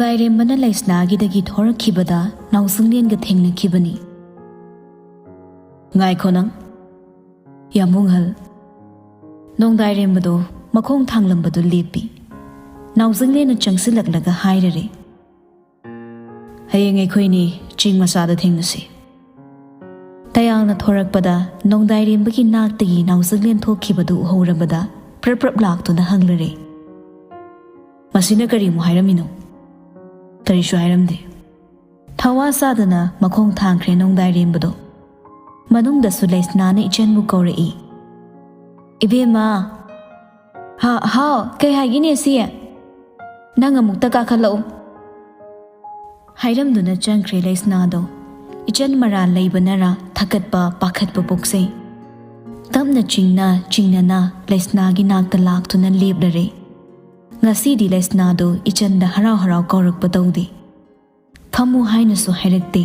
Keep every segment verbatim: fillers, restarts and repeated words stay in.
ꯅꯣꯡꯗꯥꯏꯔꯦꯝꯕꯅ ꯂꯩꯁꯅꯥꯒꯤꯗꯒꯤ ꯊꯣꯔꯛꯈꯤꯕꯗ ꯅꯥꯎꯖꯤꯡꯂꯦꯟꯒ ꯊꯦꯡꯅꯈꯤꯕꯅꯤ꯫ "ꯉꯥꯏꯈꯣ ꯅꯪ, ꯌꯥꯝꯕꯨꯡꯍꯜ!" ꯅꯣꯡꯗꯥꯏꯔꯦꯝꯕꯗꯣ ꯃꯈꯣꯡ ꯊꯥꯡꯂꯝꯕꯗꯨ ꯂꯦꯞꯄꯤ꯫ ꯅꯥꯎꯖꯤꯡꯂꯦꯟꯅ ꯆꯪꯁꯤꯜꯂꯛꯂꯒ ꯍꯥꯏꯔꯔꯦ, "ꯍꯌꯦꯡ ꯑꯩꯈꯣꯏꯅꯤ ꯆꯤꯡ ꯃꯆꯥꯗ ꯊꯦꯡꯅꯁꯤ꯫" ꯇꯌꯥꯜꯅ ꯊꯣꯔꯛꯄꯗ ꯅꯣꯡꯗꯥꯏꯔꯦꯝꯕꯒꯤ ꯅꯥꯛꯇꯒꯤ ꯅꯥꯎꯖꯤꯡꯂꯦꯟ ꯊꯣꯛꯈꯤꯕꯗꯨ ꯎꯍꯧꯔꯕꯗ ꯄ꯭ꯔꯞ ꯄ꯭ꯔꯞ ꯂꯥꯛꯇꯨꯅ ꯍꯪꯂꯔꯦ, "ꯃꯁꯤꯅ ꯀꯔꯤꯃꯨꯛ ꯍꯥꯏꯔꯝꯃꯤꯅꯣ? ꯀꯔꯤꯁꯨ ꯍꯥꯏꯔꯝꯗꯦ꯫" ꯊꯋꯥ ꯁꯥꯗꯅ ꯃꯈꯣꯡ ꯊꯥꯡꯈ꯭ꯔꯦ ꯅꯣꯡꯗꯥꯏꯔꯦꯝꯕꯗꯣ꯫ ꯃꯅꯨꯡꯗꯁꯨ ꯂꯩꯁꯅꯥꯅ ꯏꯆꯟꯕꯨ ꯀꯧꯔꯛꯏ꯫ "ꯏꯕꯦꯝꯃ!" "ꯍꯥ, ꯍꯥꯎ, ꯀꯩ ꯍꯥꯏꯒꯦꯅꯦ ꯁꯤ?" "ꯅꯪ ꯑꯃꯨꯛꯇ ꯀꯥꯈꯠꯂꯛꯎ꯫" ꯍꯥꯏꯔꯝꯗꯨꯅ ꯆꯪꯈ꯭ꯔꯦ ꯂꯩꯁꯅꯥꯗꯣ꯫ ꯏꯆꯟ ꯃꯔꯥꯜ ꯂꯩꯕꯅꯔꯥ ꯊꯀꯠꯄ ꯄꯥꯈꯠꯄ ꯄꯣꯛꯆꯩ꯫ ꯇꯞꯅ ꯆꯤꯡꯅ ꯆꯤꯡꯅꯅ ꯂꯩꯁꯅꯥꯒꯤ ꯅꯥꯛꯇ ꯂꯥꯛꯇꯨꯅ ꯂꯦꯞꯂꯔꯦ꯫ ꯉꯁꯤꯗꯤ ꯂꯩꯁꯅꯥꯗꯣ ꯏꯆꯟꯗ ꯍꯔꯥꯎ ꯍꯔꯥꯎ ꯀꯧꯔꯛꯄ ꯇꯧꯗꯦ꯫ "ꯐꯝꯃꯨ" ꯍꯥꯏꯅꯁꯨ ꯍꯥꯏꯔꯛꯇꯦ꯫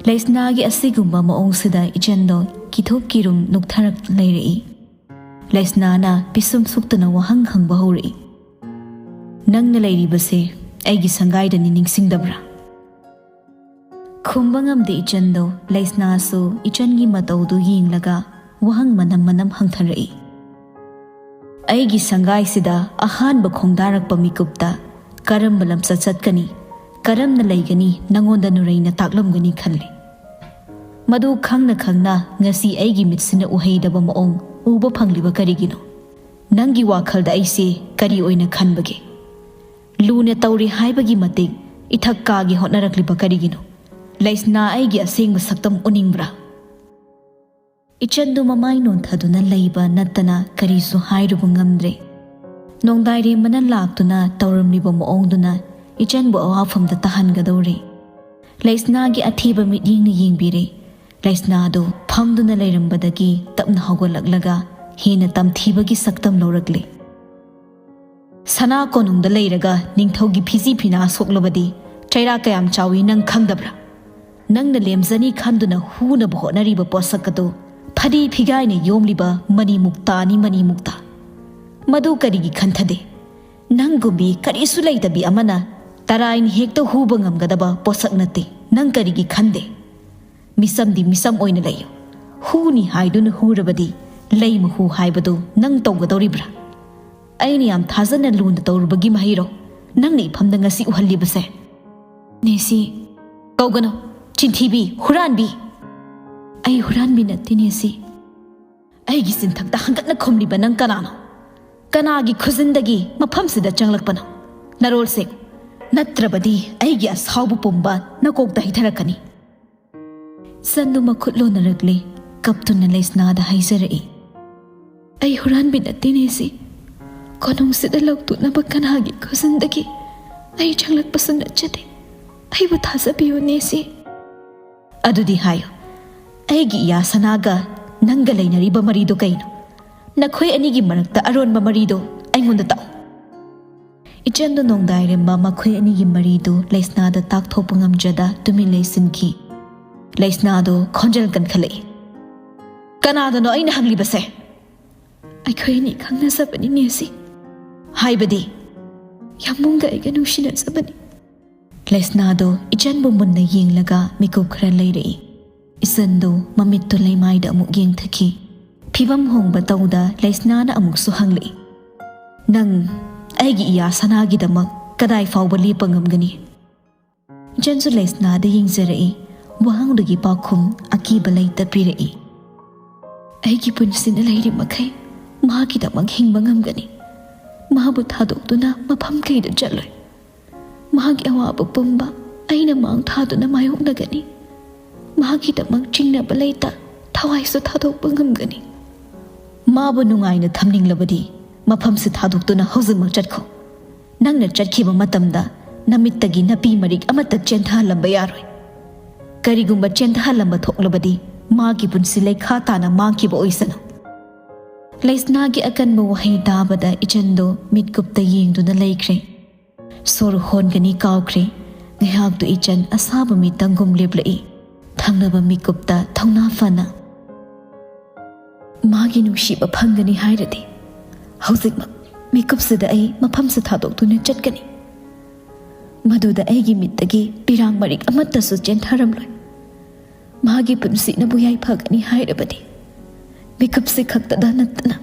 ꯂꯩꯁꯅꯥꯒꯤ ꯑꯁꯤꯒꯨꯝꯕ ꯃꯑꯣꯡꯁꯤꯗ ꯏꯆꯟꯗꯣ ꯀꯤꯊꯨꯞ ꯀꯤꯔꯨꯝ ꯅꯣꯛꯊꯔꯛ ꯂꯩꯔꯛꯏ꯫ ꯂꯩꯁꯅꯥꯅ ꯄꯤꯁꯨꯝ ꯁꯨꯛꯇꯅ ꯋꯥꯍꯪ ꯍꯪꯕ ꯍꯧꯔꯛꯏ꯫ "ꯅꯪꯅ ꯂꯩꯔꯤꯕꯁꯦ ꯑꯩꯒꯤ ꯁꯪꯒꯥꯏꯗꯅꯤ, ꯅꯤꯡꯁꯤꯡꯗꯕ꯭ꯔꯥ?" ꯈꯨꯝꯕ ꯉꯝꯗꯦ ꯏꯆꯟꯗꯣ꯫ ꯂꯩꯁꯅꯥꯁꯨ ꯏꯆꯟꯒꯤ ꯃꯇꯧꯗꯨ ꯌꯦꯡꯂꯒ ꯋꯥꯍꯪ ꯃꯅꯝ ꯃꯅꯝ ꯍꯪꯊꯔꯛꯏ꯫ "ꯑꯩꯒꯤ ꯁꯪꯒꯥꯏꯁꯤꯗ ꯑꯍꯥꯟꯕ ꯈꯣꯡꯗꯥꯔꯛꯄ ꯃꯤꯀꯨꯞꯇ ꯀꯔꯝꯕ ꯂꯝꯆꯠ ꯆꯠꯀꯅꯤ, ꯀꯔꯝꯅ ꯂꯩꯒꯅꯤ ꯅꯉꯣꯟꯗ ꯅꯨꯔꯩꯅ ꯇꯥꯛꯂꯝꯒꯅꯤ ꯈꯜꯂꯤ꯫ ꯃꯗꯨ ꯈꯪꯅ ꯈꯪꯅ ꯉꯁꯤ ꯑꯩꯒꯤ ꯃꯤꯠꯁꯤꯅ ꯎꯍꯩꯗꯕ ꯃꯑꯣꯡ ꯎꯕ ꯐꯪꯂꯤꯕ ꯀꯔꯤꯒꯤꯅꯣ? ꯅꯪꯒꯤ ꯋꯥꯈꯜꯗ ꯑꯩꯁꯦ ꯀꯔꯤ ꯑꯣꯏꯅ ꯈꯟꯕꯒꯦ? ꯂꯨꯅ ꯇꯧꯔꯤ ꯍꯥꯏꯕꯒꯤ ꯃꯇꯤꯛ ꯏꯊꯛ ꯀꯥꯒꯦ ꯍꯣꯠꯅꯔꯛꯂꯤꯕ ꯀꯔꯤꯒꯤꯅꯣ? ꯂꯩꯁꯅꯥ ꯑꯩꯒꯤ ꯑꯁꯦꯡꯕ ꯁꯛꯇꯝ ꯎꯅꯤꯡꯕ꯭ꯔꯥ?" ꯏꯆꯟꯗꯨ ꯃꯃꯥꯏ ꯅꯣꯟꯊꯗꯨꯅ ꯂꯩꯕ ꯅꯠꯇꯅ ꯀꯔꯤꯁꯨ ꯍꯥꯏꯔꯨꯕ ꯉꯝꯗ꯭ꯔꯦ꯫ ꯅꯣꯡꯗꯥꯏꯔꯦꯝꯕꯅ ꯂꯥꯛꯇꯨꯅ ꯇꯧꯔꯝꯂꯤꯕ ꯃꯑꯣꯡꯗꯨꯅ ꯏꯆꯟꯕꯨ ꯑꯋꯥꯐꯝꯗ ꯇꯥꯍꯟꯒꯗꯧꯔꯦ꯫ ꯂꯩꯁꯅꯥꯒꯤ ꯑꯊꯤꯕ ꯃꯤꯠꯌꯦꯡꯅ ꯌꯦꯡꯕꯤꯔꯦ꯫ ꯂꯩꯁꯅꯥꯗꯨ ꯐꯝꯗꯨꯅ ꯂꯩꯔꯝꯕꯗꯒꯤ ꯇꯞꯅ ꯍꯧꯒꯠꯂꯛꯂꯒ ꯍꯦꯟꯅ ꯇꯝꯊꯤꯕꯒꯤ ꯁꯛꯇꯝ ꯂꯧꯔꯛꯂꯦ꯫ "ꯁꯅꯥ ꯀꯣꯅꯨꯡꯗ ꯂꯩꯔꯒ ꯅꯤꯡꯊꯧꯒꯤ ꯐꯤꯖꯤ ꯐꯤꯅꯥ ꯁꯣꯛꯂꯕꯗꯤ ꯆꯩꯔꯥꯛ ꯀꯌꯥꯝ ꯆꯥꯎꯏ ꯅꯪ ꯈꯪꯗꯕ꯭ꯔꯥ? ꯅꯪꯅ ꯂꯦꯝꯖꯅꯤ ꯈꯟꯗꯨꯅ ꯍꯨꯅꯕ ꯍꯣꯠꯅꯔꯤꯕ ꯄꯣꯠꯁꯛ ꯑꯗꯨ ꯐꯗꯤ ꯐꯤꯒꯥꯏꯅ ꯌꯣꯝꯂꯤꯕ ꯃꯅꯤ ꯃꯨꯛꯇꯥꯅꯤ, ꯃꯅꯤ ꯃꯨꯛꯇꯥ꯫ ꯃꯗꯨ ꯀꯔꯤꯒꯤ ꯈꯟꯊꯗꯦ? ꯅꯪꯒꯨꯝꯕꯤ ꯀꯔꯤꯁꯨ ꯂꯩꯇꯕꯤ ꯑꯃꯅ ꯇꯔꯥꯏꯅ ꯍꯦꯛꯇ ꯍꯨꯕ ꯉꯝꯒꯗꯕ ꯄꯣꯠꯁꯛ ꯅꯠꯇꯦ꯫ ꯅꯪ ꯀꯔꯤꯒꯤ ꯈꯟꯗꯦ? ꯃꯤꯁꯝꯗꯤ ꯃꯤꯁꯝ ꯑꯣꯏꯅ ꯂꯩꯌꯨ꯫ ꯍꯨꯅꯤ ꯍꯥꯏꯗꯨꯅ ꯍꯨꯔꯕꯗꯤ ꯂꯩ ꯃꯍꯨ ꯍꯥꯏꯕꯗꯨ ꯅꯪ ꯇꯧꯒꯗꯧꯔꯤꯕ꯭ꯔꯥ? ꯑꯩꯅ ꯌꯥꯝ ꯊꯥꯖꯅ ꯂꯨꯅ ꯇꯧꯔꯨꯕꯒꯤ ꯃꯍꯩꯔꯣ ꯅꯪꯅ ꯏꯐꯝꯗ ꯉꯁꯤ ꯎꯍꯜꯂꯤꯕꯁꯦ? ꯅꯦꯁꯤ꯫ ꯀꯧꯒꯅꯨ꯫ ꯆꯤꯟꯊꯤꯕꯤ, ꯍꯨꯔꯥꯟꯕꯤ꯫ ꯑꯩ ꯍꯨꯔꯥꯟꯕꯤ ꯅꯠꯇꯦ, ꯅꯦꯁꯤ꯫ ꯑꯩꯒꯤ ꯆꯤꯟꯊꯛꯇ ꯍꯪꯒꯠꯅ ꯈꯨꯝꯂꯤꯕ ꯅꯪ ꯀꯅꯥꯅꯣ? ꯀꯅꯥꯒꯤ ꯈꯨꯖꯤꯟꯗꯒꯤ ꯃꯐꯝꯁꯤꯗ ꯆꯪꯂꯛꯄꯅꯣ? ꯅꯔꯣꯜꯁꯦ꯫ ꯅꯠꯇ꯭ꯔꯕꯗꯤ ꯑꯩꯒꯤ ꯑꯁꯥꯎꯕ ꯄꯨꯝꯕ ꯅꯀꯣꯛꯇ ꯍꯩꯊꯔꯛꯀꯅꯤ꯫ ꯁꯟꯗꯨ ꯃꯈꯨꯠ ꯂꯣꯟꯅꯔꯛꯂꯦ꯫ ꯀꯞꯇꯨꯅ ꯂꯩꯁꯅꯥꯗ ꯍꯥꯏꯖꯔꯛꯏ, "ꯑꯩ ꯍꯨꯔꯥꯟꯕꯤ ꯅꯠꯇꯦ, ꯅꯦꯁꯤ꯫ ꯀꯣꯅꯨꯡꯁꯤꯗ ꯂꯧ ꯇꯨꯅꯕ ꯀꯅꯥꯒꯤ ꯈꯨꯖꯤꯟꯗꯒꯤ ꯑꯩ ꯆꯪꯂꯛꯄꯁꯨ ꯅꯠꯆꯗꯦ꯫ ꯑꯩꯕꯨ ꯊꯥꯖꯕꯤꯌꯨ, ꯅꯦꯁꯤ꯫" ꯑꯗꯨꯗꯤ ꯍꯥꯏꯌꯨ, ꯑꯩꯒꯤ ꯏꯌꯥ ꯁꯅꯥꯒ ꯅꯪꯒ ꯂꯩꯅꯔꯤꯕ ꯃꯔꯤꯗꯣ ꯀꯩꯅꯣ? ꯅꯈꯣꯏ ꯑꯅꯤꯒꯤ ꯃꯔꯛꯇ ꯑꯔꯣꯟꯕ ꯃꯔꯤꯗꯣ ꯑꯩꯉꯣꯟꯗ ꯇꯥꯛꯎ꯫ ꯏꯆꯟꯗꯨ ꯅꯣꯡꯗꯥꯏꯔꯝꯕ ꯃꯈꯣꯏ ꯑꯅꯤꯒꯤ ꯃꯔꯤꯗꯨ ꯂꯩꯁꯅꯥꯗ ꯇꯥꯛꯊꯣꯛꯄ ꯉꯝꯖꯗ ꯇꯨꯃꯤꯟ ꯂꯩꯁꯤꯟꯈꯤ꯫ ꯂꯩꯁꯅꯥꯗꯨ ꯈꯣꯟꯖꯦꯜ ꯀꯟꯈꯠꯂꯛꯏ, "ꯀꯅꯥꯗꯅꯣ ꯑꯩꯅ ꯍꯪꯂꯤꯕꯁꯦ?" "ꯑꯩꯈꯣꯏ ꯑꯅꯤ ꯈꯪꯅꯖꯕꯅꯤ, ꯅꯦꯁꯤ꯫" "ꯍꯥꯏꯕꯗꯤ?" "ꯌꯥꯝꯕꯨꯡꯒ ꯑꯩꯒ ꯅꯨꯡꯁꯤꯅꯖꯕꯅꯤ꯫" ꯂꯩꯁꯅꯥꯗꯨ ꯏꯆꯟꯕꯨ ꯃꯨꯟꯅ ꯌꯦꯡꯂꯒ ꯃꯤꯀꯨꯞ ꯈꯔ ꯂꯩꯔꯛꯏ꯫ ꯏꯆꯟꯗꯨ ꯃꯃꯤꯠꯇꯨ ꯂꯩꯃꯥꯏꯗ ꯑꯃꯨꯛ ꯌꯦꯡꯊꯈꯤ꯫ ꯐꯤꯕꯝ ꯍꯣꯡꯕ ꯇꯧꯗ ꯂꯩꯁꯅꯥꯅ ꯑꯃꯨꯛꯁꯨ ꯍꯪꯂꯛꯏ, "ꯅꯪ ꯑꯩꯒꯤ ꯏꯌꯥ ꯁꯅꯥꯒꯤꯗꯃꯛ ꯀꯗꯥꯏ ꯐꯥꯎꯕ ꯂꯦꯞꯄ ꯉꯝꯒꯅꯤ?" ꯏꯆꯟꯁꯨ ꯂꯩꯁꯅꯥꯗ ꯌꯦꯡꯖꯔꯛꯏ꯫ ꯋꯥꯍꯪꯗꯨꯒꯤ ꯄꯥꯎꯈꯨꯝ ꯑꯀꯤꯕ ꯂꯩꯇ ꯄꯤꯔꯛꯏ, "ꯑꯩꯒꯤ ꯄꯨꯟꯁꯤꯅ ꯂꯩꯔꯤ ꯃꯈꯩ ꯃꯍꯥꯛꯀꯤꯗꯃꯛ ꯍꯤꯡꯕ ꯉꯝꯒꯅꯤ꯫ ꯃꯍꯥꯛꯄꯨ ꯊꯥꯗꯣꯛꯇꯨꯅ ꯃꯐꯝ ꯀꯩꯗ ꯆꯠꯂꯣꯏ꯫ ꯃꯍꯥꯛꯀꯤ ꯑꯋꯥꯕ ꯄꯨꯝꯕ ꯑꯩꯅ ꯃꯥꯡ ꯊꯥꯗꯨꯅ ꯃꯥꯌꯣꯛꯅꯒꯅꯤ꯫ ꯃꯍꯥꯛꯀꯤꯗꯃꯛ ꯆꯤꯡꯅꯕ ꯂꯩꯇ ꯊꯋꯥꯏꯁꯨ ꯊꯥꯗꯣꯛꯄ ꯉꯝꯒꯅꯤ꯫" "ꯃꯥꯕꯨ ꯅꯨꯡꯉꯥꯏꯅ ꯊꯝꯅꯤꯡꯂꯕꯗꯤ ꯃꯐꯝꯁꯤ ꯊꯥꯗꯣꯛꯇꯨꯅ ꯍꯧꯖꯤꯛꯃꯛ ꯆꯠꯈꯣ꯫ ꯅꯪꯅ ꯆꯠꯈꯤꯕ ꯃꯇꯝꯗ ꯅꯃꯤꯠꯇꯒꯤ ꯅꯥꯄꯤ ꯃꯔꯤꯛ ꯑꯃꯠꯇ ꯆꯦꯟꯊꯍꯜꯂꯝꯕ ꯌꯥꯔꯣꯏ꯫ ꯀꯔꯤꯒꯨꯝꯕ ꯆꯦꯟꯊꯍꯜꯂꯝꯕ ꯊꯣꯛꯂꯕꯗꯤ ꯃꯥꯒꯤ ꯄꯨꯟꯁꯤ ꯂꯩꯈꯥ ꯇꯥꯅ ꯃꯥꯡꯈꯤꯕ ꯑꯣꯏꯁꯅꯨ꯫" ꯂꯩꯁꯅꯥꯒꯤ ꯑꯀꯟꯕ ꯋꯥꯍꯩ ꯇꯥꯕꯗ ꯏꯆꯟꯗꯨ ꯃꯤꯠꯀꯨꯞꯇ ꯌꯦꯡꯗꯨꯅ ꯂꯩꯈ꯭ꯔꯦ꯫ ꯁꯣꯔ ꯍꯣꯟꯒꯅꯤ ꯀꯥꯎꯈ꯭ꯔꯦ꯫ ꯉꯥꯏꯍꯥꯛꯇꯨ ꯏꯆꯟ ꯑꯁꯥꯕ ꯃꯤꯇꯪꯒꯨꯝ ꯂꯦꯞꯂꯛꯏ꯫ ꯊꯪꯅꯕ ꯃꯤꯀꯨꯞꯇ ꯊꯧꯅꯥ ꯐꯅ, "ꯃꯥꯒꯤ ꯅꯨꯡꯁꯤꯕ ꯐꯪꯒꯅꯤ ꯍꯥꯏꯔꯗꯤ ꯍꯧꯖꯤꯛꯃꯛ ꯃꯤꯀꯨꯞꯁꯤꯗ ꯑꯩ ꯃꯐꯝꯁꯤ ꯊꯥꯗꯣꯛꯇꯨꯅ ꯆꯠꯀꯅꯤ꯫ ꯃꯗꯨꯗ ꯑꯩꯒꯤ ꯃꯤꯠꯇꯒꯤ ꯄꯤꯔꯥꯡ ꯃꯔꯤꯛ ꯑꯃꯠꯇꯁꯨ ꯆꯦꯟꯊꯔꯝꯂꯣꯏ꯫ ꯃꯍꯥꯛꯀꯤ ꯄꯨꯟꯁꯤꯅꯕꯨ ꯌꯥꯏꯐꯒꯅꯤ ꯍꯥꯏꯔꯕꯗꯤ, ꯃꯤꯀꯞꯁꯤ ꯈꯛꯇꯗ ꯅꯠꯇꯅ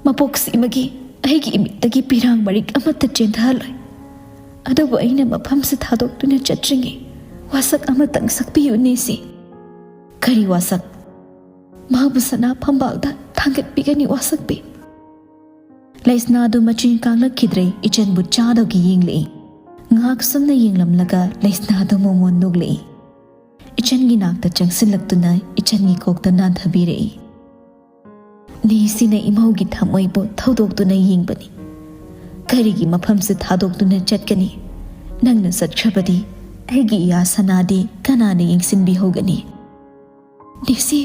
ꯃꯄꯣꯛꯁꯤꯃꯒꯤ ꯑꯩꯒꯤ ꯏꯃꯤꯠꯇꯒꯤ ꯄꯤꯔꯥꯡ ꯃꯔꯤꯛ ꯑꯃꯠꯇ ꯆꯦꯟꯊꯍꯜꯂꯣꯏ꯫ ꯑꯗꯨꯕꯨ ꯑꯩꯅ ꯃꯐꯝꯁꯤ ꯊꯥꯗꯣꯛꯇꯨꯅ ꯆꯠꯇ꯭ꯔꯤꯉꯩ ꯋꯥꯁꯛ ꯑꯃꯇꯪ ꯁꯛꯄꯤꯌꯨ, ꯅꯤꯁꯤ꯫ ꯀꯔꯤ ꯋꯥꯁꯛ? ꯃꯍꯥꯛꯄꯨ ꯁꯅꯥ ꯐꯝꯕꯥꯜꯗ ꯊꯥꯡꯒꯠꯄꯤꯒꯅꯤ ꯋꯥꯁꯛꯄꯤ꯫ ꯂꯩꯁꯅꯥꯗꯨ ꯃꯆꯤꯟ ꯀꯥꯡꯂꯛꯈꯤꯗ꯭ꯔꯦ, ꯏꯆꯟꯕꯨ ꯆꯥꯗꯧꯒꯤ ꯌꯦꯡꯂꯛꯏ꯫ ꯉꯥꯏꯍꯥꯛ ꯁꯨꯝꯅ ꯌꯦꯡꯂꯝꯂꯒ ꯂꯩꯁꯅꯥꯗꯨ ꯃꯣꯃꯣꯟ ꯅꯣꯛꯂꯛꯏ꯫ ꯏꯆꯟꯒꯤ ꯅꯥꯛꯇ ꯆꯪꯁꯤꯜꯂꯛꯇꯨꯅ ꯏꯆꯟꯒꯤ ꯀꯣꯛꯇ ꯅꯥꯟꯊꯕꯤꯔꯛꯏ꯫ ꯅꯤꯁꯤꯅ ꯏꯃꯧꯒꯤ ꯊꯃꯣꯏꯕꯨ ꯊꯧꯗꯣꯛꯇꯨꯅ ꯌꯦꯡꯕꯅꯤ꯫ ꯀꯔꯤꯒꯤ ꯃꯐꯝꯁꯤ ꯊꯥꯗꯣꯛꯇꯨꯅ ꯆꯠꯀꯅꯤ? ꯅꯪꯅ ꯆꯠꯈ꯭ꯔꯕꯗꯤ ꯑꯩꯒꯤ ꯏꯌꯥ ꯁꯅꯥꯗꯤ ꯀꯅꯥꯅ ꯌꯦꯡꯁꯤꯟꯕꯤꯍꯧꯒꯅꯤ? ꯅꯤꯁꯤ꯫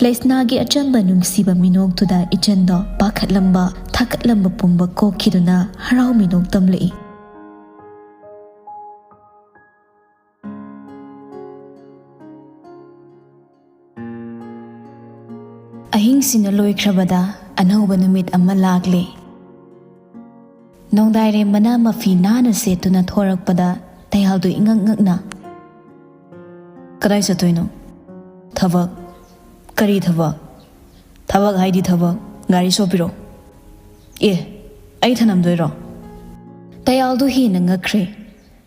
ꯂꯩꯁꯅꯥꯒꯤ ꯑꯆꯝꯕ ꯅꯨꯡꯁꯤꯕ ꯃꯤꯅꯣꯛꯇꯨꯗ ꯏꯆꯟꯗꯣ ꯄꯥꯈꯠꯂꯝꯕ, ꯊꯥꯀꯠꯂꯝꯕ ꯄꯨꯝꯕ ꯀꯣꯛꯈꯤꯗꯨꯅ ꯍꯔꯥꯎ ꯃꯤꯅꯣꯛ ꯇꯝꯂꯛꯏ꯫ ꯑꯍꯤꯡꯁꯤꯅ ꯂꯣꯏꯈ꯭ꯔꯕꯗ ꯑꯅꯧꯕ ꯅꯨꯃꯤꯠ ꯑꯃ ꯂꯥꯛꯂꯦ꯫ ꯅꯣꯡꯗꯥꯏꯔꯦꯝꯕꯅ ꯃꯐꯤ ꯅꯥꯟꯅ ꯁꯦꯠꯇꯨꯅ ꯊꯣꯔꯛꯄꯗ ꯇꯌꯥꯜꯗꯨ ꯏꯉꯛ ꯉꯛꯅ, "ꯀꯗꯥꯏ ꯆꯠꯇꯣꯏꯅꯣ?" "ꯊꯕꯛ?" "ꯀꯔꯤ ꯊꯕꯛ?" "ꯊꯕꯛ ꯍꯥꯏꯗꯤ ꯊꯕꯛ꯫ ꯒꯥꯔꯤ ꯁꯣ ꯄꯤꯔꯛꯑꯣ꯫" "ꯑꯦ, ꯑꯩ ꯊꯅꯝꯗꯣꯏꯔꯣ?" ꯇꯌꯥꯜꯗꯨ ꯍꯦꯟꯅ ꯉꯛꯈ꯭ꯔꯦ꯫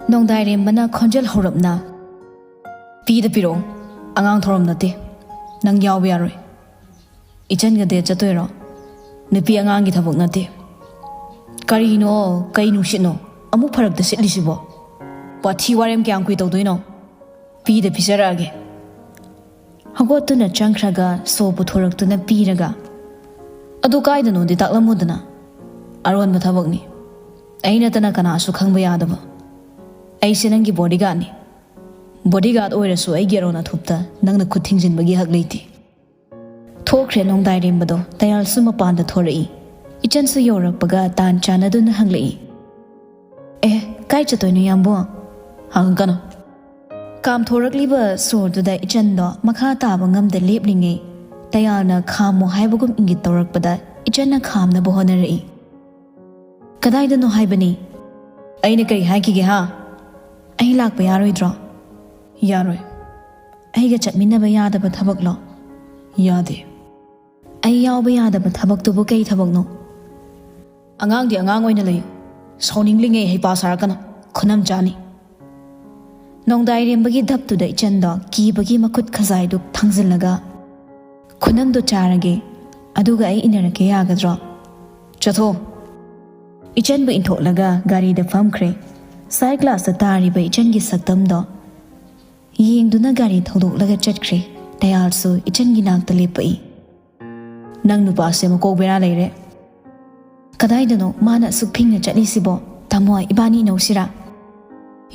ꯅꯣꯡꯗꯥꯏꯔꯦꯝꯕꯅ ꯈꯣꯟꯖꯦꯜ ꯍꯧꯔꯞꯅ, "ꯄꯤꯗ ꯄꯤꯔꯛꯑꯣ꯫ ꯑꯉꯥꯡ ꯊꯧꯔꯝ ꯅꯠꯇꯦ꯫ ꯅꯪ ꯌꯥꯎꯕ ꯌꯥꯔꯣꯏ꯫" "ꯏꯆꯟꯒ ꯗꯦꯠ ꯆꯠꯇꯣꯏꯔꯣ?" "ꯅꯨꯄꯤ ꯑꯉꯥꯡꯒꯤ ꯊꯕꯛ ꯅꯠꯇꯦ꯫" "ꯀꯔꯤꯅꯣ? ꯀꯩ ꯅꯨꯡꯁꯤꯠꯅꯣ ꯑꯃꯨꯛ ꯐꯔꯛꯇ ꯁꯤꯠꯂꯤꯁꯤꯕꯣ? ꯋꯥꯊꯤ ꯋꯥꯔꯦꯝ ꯀꯌꯥꯝ ꯀꯨꯏ ꯇꯧꯗꯣꯏꯅꯣ? ꯄꯤꯗ ꯄꯤꯖꯔꯛꯑꯒꯦ꯫" ꯍꯧꯒꯠꯇꯨꯅ ꯆꯪꯈ꯭ꯔꯒ ꯁꯣ ꯄꯨꯊꯣꯔꯛꯇꯨꯅ ꯄꯤꯔꯒ, "ꯑꯗꯨ ꯀꯥꯏꯗꯅꯣꯗꯤ ꯇꯥꯛꯂꯝꯃꯨꯗꯅ꯫ ꯑꯔꯣꯟꯕ ꯊꯕꯛꯅꯤ꯫ ꯑꯩ ꯅꯠꯇꯅ ꯀꯅꯥꯁꯨ ꯈꯪꯕ ꯌꯥꯗꯕ꯫ ꯑꯩꯁꯦ ꯅꯪꯒꯤ ꯕꯣꯗꯤꯒꯥꯔꯗꯅꯤ꯫ ꯕꯣꯗꯤꯒꯥꯔꯗ ꯑꯣꯏꯔꯁꯨ ꯑꯩꯒꯤ ꯑꯔꯣꯟ ꯑꯊꯨꯞꯇ ꯅꯪꯅ ꯈꯨꯠ ꯊꯤꯡꯖꯤꯟꯕꯒꯤ ꯍꯛ ꯂꯩꯇꯦ꯫" ꯊꯣꯛꯈ꯭ꯔꯦ ꯅꯣꯡꯗꯥꯏꯔꯦꯝꯕꯗꯣ꯫ ꯇꯌꯥꯜꯁꯨ ꯃꯄꯥꯟꯗ ꯊꯣꯔꯛꯏ꯫ ꯏꯆꯟꯁꯨ ꯌꯧꯔꯛꯄꯒ ꯇꯥꯟ ꯆꯥꯟꯅꯗꯨꯅ ꯍꯪꯂꯛꯏ, "ꯑꯦ, ꯀꯥꯏ ꯆꯠꯇꯣꯏꯅꯣ, ꯌꯥꯝꯕꯨꯡ?" "ꯍꯪꯉꯛꯀꯅꯨ꯫" ꯀꯥꯝꯊꯣꯔꯛꯂꯤꯕ ꯁꯣꯔꯗꯨꯗ ꯏꯆꯟꯗꯣ ꯃꯈꯥ ꯇꯥꯕ ꯉꯝꯗ ꯂꯦꯞꯂꯤꯉꯩ, ꯇꯌꯥꯜꯅ "ꯈꯥꯝꯃꯣ" ꯍꯥꯏꯕꯒꯨꯝ ꯏꯪꯒꯤꯠ ꯇꯧꯔꯛꯄꯗ ꯏꯆꯟꯅ ꯈꯥꯝꯅꯕ ꯍꯣꯠꯅꯔꯛꯏ꯫ "ꯀꯗꯥꯏꯗꯅꯣ ꯍꯥꯏꯕꯅꯤ?" ꯑꯩꯅ ꯀꯔꯤ ꯍꯥꯏꯈꯤꯒꯦ ꯍꯥ? ꯑꯩ ꯂꯥꯛꯄ ꯌꯥꯔꯣꯏꯗ꯭ꯔꯣ? ꯌꯥꯔꯣꯏ꯫ ꯑꯩꯒ ꯆꯠꯃꯤꯟꯅꯕ ꯌꯥꯗꯕ ꯊꯕꯛꯂꯣ? ꯌꯥꯗꯦ꯫ ꯑꯩ ꯌꯥꯎꯕ ꯌꯥꯗꯕ ꯊꯕꯛꯇꯨꯕꯨ ꯀꯩ ꯊꯕꯛꯅꯣ? ꯑꯉꯥꯡꯗꯤ ꯑꯉꯥꯡ ꯑꯣꯏꯅ ꯂꯩꯌꯨ꯫ ꯁꯥꯎꯅꯤꯡꯂꯤꯉꯩ ꯍꯩꯄꯥ ꯁꯥꯔꯛꯀꯅꯨ꯫ ꯈꯨꯅꯝ ꯆꯥꯅꯤ꯫ ꯅꯣꯡꯗꯥꯏꯔꯦꯝꯕꯒꯤ ꯙꯞꯇꯨꯗ ꯏꯆꯟꯗꯣ ꯀꯤꯕꯒꯤ ꯃꯈꯨꯠ ꯈꯖꯥꯏꯗꯨ ꯊꯥꯡꯖꯤꯜꯂꯒ, "ꯈꯨꯅꯝꯗꯣ ꯆꯥꯔꯒꯦ, ꯑꯗꯨꯒ ꯑꯩ ꯏꯟꯅꯔꯛꯀꯦ, ꯌꯥꯒꯗ꯭ꯔꯣ?" "ꯆꯠꯊꯣꯛ!" ꯏꯆꯟꯕꯨ ꯏꯟꯊꯣꯛꯂꯒ ꯒꯥꯔꯤꯗ ꯐꯝꯈ꯭ꯔꯦ꯫ ꯁꯥꯏ ꯒ꯭ꯂꯥꯁꯇ ꯇꯥꯔꯤꯕ ꯏꯆꯟꯒꯤ ꯁꯛꯇꯝꯗꯣ ꯌꯦꯡꯗꯨꯅ ꯒꯥꯔꯤ ꯊꯧꯗꯣꯛꯂꯒ ꯆꯠꯈ꯭ꯔꯦ꯫ ꯗꯌꯥꯜꯁꯨ ꯏꯆꯟꯒꯤ ꯅꯥꯛꯇ ꯂꯦꯞꯄꯛꯏ꯫ "ꯅꯪ ꯅꯨꯄꯥꯁꯦ ꯃꯀꯣꯛ ꯕꯦꯔꯥ ꯂꯩꯔꯦ꯫ ꯀꯗꯥꯏꯗꯅꯣ ꯃꯥꯅ ꯑꯁꯨꯛ ꯐꯤꯡꯅ ꯆꯠꯂꯤꯁꯤꯕꯣ? ꯇꯥꯃꯣ, ꯏꯕꯥꯅꯤ ꯏꯅꯧꯁꯤꯔꯥ?"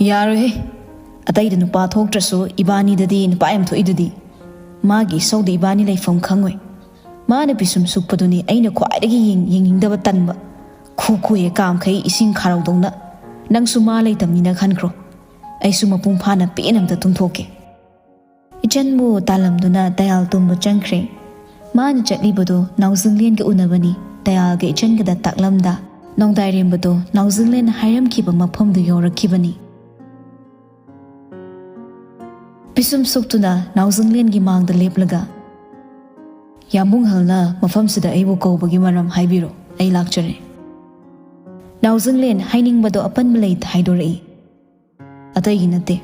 "ꯌꯥꯔꯣꯏꯍꯦ꯫ ꯑꯇꯩꯗ ꯅꯨꯄꯥ ꯊꯣꯛꯇ꯭ꯔꯁꯨ ꯏꯕꯥꯅꯤꯗꯗꯤ ꯅꯨꯄꯥ ꯌꯥꯝ ꯊꯣꯛꯏꯗꯨꯗꯤ꯫ ꯃꯥꯒꯤ ꯏꯁꯧꯗ ꯏꯕꯥꯅꯤ ꯂꯩꯐꯝ ꯈꯪꯉꯣꯏ꯫ ꯃꯥꯅ ꯄꯤꯁꯨꯝ ꯁꯨꯛꯄꯗꯨꯅꯤ ꯑꯩꯅ ꯈ꯭ꯋꯥꯏꯗꯒꯤ ꯌꯦꯡ-, ꯌꯦꯡꯅꯤꯡꯗꯕ ꯇꯟꯕ꯫ ꯈꯨ ꯈꯨꯌꯦ ꯀꯥꯝꯈꯩ ꯏꯁꯤꯡ ꯈꯥꯔꯧꯗꯧꯅ꯫ ꯅꯪꯁꯨ ꯃꯥ ꯂꯩꯇꯕꯅꯤꯅ ꯈꯟꯈ꯭ꯔꯣ꯫ ꯑꯩꯁꯨ ꯃꯄꯨꯡ ꯐꯥꯅ ꯄꯦꯟꯅ ꯑꯝꯇ ꯇꯨꯝꯊꯣꯛꯀꯦ꯫" ꯏꯆꯟꯕꯨ ꯇꯥꯜꯂꯝꯗꯨꯅ ꯗꯌꯥꯜ ꯇꯨꯝꯕ ꯆꯪꯈ꯭ꯔꯦ꯫ ꯃꯥꯅ ꯆꯠꯂꯤꯕꯗꯨ ꯅꯥꯎꯖꯤꯡꯂꯦꯟꯒ ꯎꯅꯕꯅꯤ꯫ ꯗꯌꯥꯜꯒ ꯏꯆꯟꯒꯗ ꯇꯥꯛꯂꯝꯗ ꯅꯣꯡꯗꯥꯏꯔꯦꯝꯕꯗꯨ ꯅꯥꯎꯖꯤꯡꯂꯦꯟꯅ ꯍꯥꯏꯔꯝꯈꯤꯕ ꯃꯐꯝꯗꯨ ꯌꯧꯔꯛꯈꯤꯕꯅꯤ꯫ ꯄꯤꯁꯨꯝ ꯁꯨꯛꯇꯨꯅ ꯅꯥꯎꯖꯤꯡꯂꯦꯟꯒꯤ ꯃꯥꯡꯗ ꯂꯦꯞꯂꯒ, "ꯌꯥꯝꯕꯨꯡꯍꯜꯅ ꯃꯐꯝꯁꯤꯗ ꯑꯩꯕꯨ ꯀꯧꯕꯒꯤ ꯃꯔꯝ ꯍꯥꯏꯕꯤꯔꯣ, ꯑꯩ ꯂꯥꯛꯆꯔꯦ꯫" ꯅꯥꯎꯖꯤꯡꯂꯦꯟ ꯍꯥꯏꯅꯤꯡꯕꯗꯣ ꯑꯄꯟꯕ ꯂꯩꯇ ꯍꯥꯏꯗꯣꯔꯛꯏ꯫ "ꯑꯇꯩꯒꯤ ꯅꯠꯇꯦ,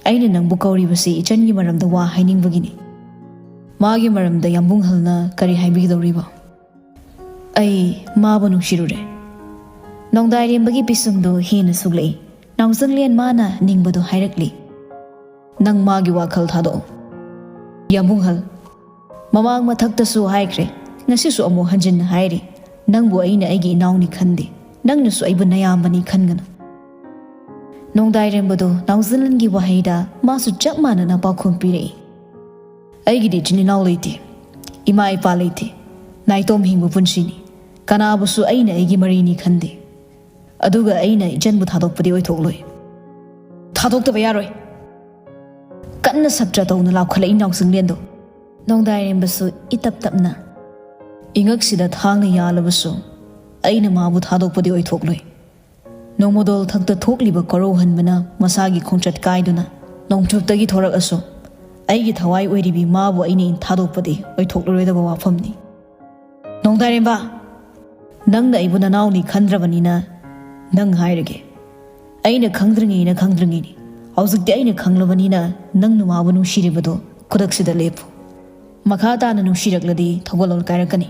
ꯑꯩꯅ ꯅꯪꯕꯨ ꯀꯧꯔꯤꯕꯁꯤ ꯏꯆꯟꯒꯤ ꯃꯔꯝꯗ ꯋꯥ ꯍꯥꯏꯅꯤꯡꯕꯒꯤꯅꯤ꯫" "ꯃꯥꯒꯤ ꯃꯔꯝꯗ ꯌꯥꯝꯕꯨꯡꯍꯜꯅ ꯀꯔꯤ ꯍꯥꯏꯕꯤꯒꯗꯧꯔꯤꯕ?" "ꯑꯩ ꯃꯥꯕꯨ ꯅꯨꯡꯁꯤꯔꯨꯔꯦ꯫" ꯅꯣꯡꯗꯥꯏꯔꯦꯝꯕꯒꯤ ꯄꯤꯁꯨꯝꯗꯨ ꯍꯦꯟꯅ ꯁꯨꯛꯂꯛꯏ꯫ ꯅꯥꯎꯖꯤꯡꯂꯦꯟ ꯃꯥꯅ ꯅꯤꯡꯕꯗꯨ ꯍꯥꯏꯔꯛꯂꯤ꯫ "ꯅꯪ ꯃꯥꯒꯤ ꯋꯥꯈꯜ ꯊꯥꯗꯣꯛꯑꯣ꯫ ꯌꯥꯝꯕꯨꯡꯍꯜ, ꯃꯃꯥꯡ ꯃꯊꯛꯇꯁꯨ ꯍꯥꯏꯈ꯭ꯔꯦ, ꯉꯁꯤꯁꯨ ꯑꯃꯨꯛ ꯍꯟꯖꯤꯟꯅ ꯍꯥꯏꯔꯤ, ꯅꯪꯕꯨ ꯑꯩꯅ ꯑꯩꯒꯤ ꯏꯅꯥꯎꯅꯤ ꯈꯟꯗꯦ, ꯅꯪꯅꯁꯨ ꯑꯩꯕꯨ ꯅꯌꯥꯝꯕꯅꯤ ꯈꯟꯒꯅꯨ꯫" ꯅꯣꯡꯗꯥꯏꯔꯦꯝꯕꯗꯨ ꯅꯥꯎꯖꯤꯡꯂꯦꯟꯒꯤ ꯋꯥꯍꯩꯗ ꯃꯥꯁꯨ ꯆꯞ ꯃꯥꯟꯅꯅ ꯄꯥꯎꯈꯨꯝ ꯄꯤꯔꯛꯏ꯫ "ꯑꯩꯒꯤꯗꯤ ꯏꯆꯤꯟ ꯏꯅꯥꯎ ꯂꯩꯇꯦ, ꯏꯃꯥ ꯏꯄꯥ ꯂꯩꯇꯦ, ꯅꯥꯏꯇꯣꯝ ꯍꯤꯡꯕ ꯄꯨꯟꯁꯤꯅꯤ꯫ ꯀꯅꯥꯕꯨꯁꯨ ꯑꯩꯅ ꯑꯩꯒꯤ ꯃꯔꯤꯅꯤ ꯈꯟꯗꯦ꯫ ꯑꯗꯨꯒ ꯑꯩꯅ ꯏꯆꯟꯕꯨ ꯊꯥꯗꯣꯛꯄꯗꯤ ꯑꯣꯏꯊꯣꯛꯂꯣꯏ꯫" "ꯊꯥꯗꯣꯛꯇꯕ ꯌꯥꯔꯣꯏ!" ꯀꯟꯅ ꯁꯞꯇ꯭ꯔ ꯇꯧꯅ ꯂꯥꯎꯈꯠꯂꯛꯏ ꯅꯥꯎꯖꯤꯡꯂꯦꯟꯗꯣ꯫ ꯅꯣꯡꯗꯥꯏꯔꯦꯝꯕꯁꯨ ꯏꯇꯞ ꯇꯞꯅ, "ꯏꯉꯛꯁꯤꯗ ꯊꯥꯡꯅ ꯌꯥꯜꯂꯕꯁꯨ ꯑꯩꯅ ꯃꯥꯕꯨ ꯊꯥꯗꯣꯛꯄꯗꯤ ꯑꯣꯏꯊꯣꯛꯂꯣꯏ꯫ ꯅꯣꯡꯃꯗꯣꯜ ꯊꯛꯇ ꯊꯣꯛꯂꯤꯕ ꯀꯣꯔꯧꯍꯟꯕꯅ ꯃꯁꯥꯒꯤ ꯈꯣꯡꯆꯠ ꯀꯥꯏꯗꯨꯅ ꯅꯣꯡꯆꯨꯞꯇꯒꯤ ꯊꯣꯔꯛꯑꯁꯨ, ꯑꯩꯒꯤ ꯊꯋꯥꯏ ꯑꯣꯏꯔꯤꯕꯤ ꯃꯥꯕꯨ ꯑꯩꯅ ꯏꯟꯊꯥꯗꯣꯛꯄꯗꯤ ꯑꯣꯏꯊꯣꯛꯂꯔꯣꯏꯗꯕ ꯋꯥꯐꯝꯅꯤ꯫ ꯅꯣꯡꯗꯥꯏꯔꯦꯝꯕ, ꯅꯪꯅ ꯑꯩꯕꯨ ꯅꯅꯥꯎꯅꯤ ꯈꯟꯗ꯭ꯔꯕꯅꯤꯅ ꯅꯪ ꯍꯥꯏꯔꯒꯦ꯫ ꯑꯩꯅ ꯈꯪꯗ꯭ꯔꯤꯉꯩꯅ ꯈꯪꯗ꯭ꯔꯤꯉꯩꯅꯤ꯫ ꯍꯧꯖꯤꯛꯇꯤ ꯑꯩꯅ ꯈꯪꯂꯕꯅꯤꯅ ꯅꯪꯅ ꯃꯥꯕꯨ ꯅꯨꯡꯁꯤꯔꯤꯕꯗꯣ ꯈꯨꯗꯛꯁꯤꯗ ꯂꯦꯞꯄꯨ꯫ ꯃꯈꯥ ꯇꯥꯅ ꯅꯨꯡꯁꯤꯔꯛꯂꯗꯤ ꯊꯧꯒꯜꯂꯣꯟ ꯀꯥꯏꯔꯛꯀꯅꯤ꯫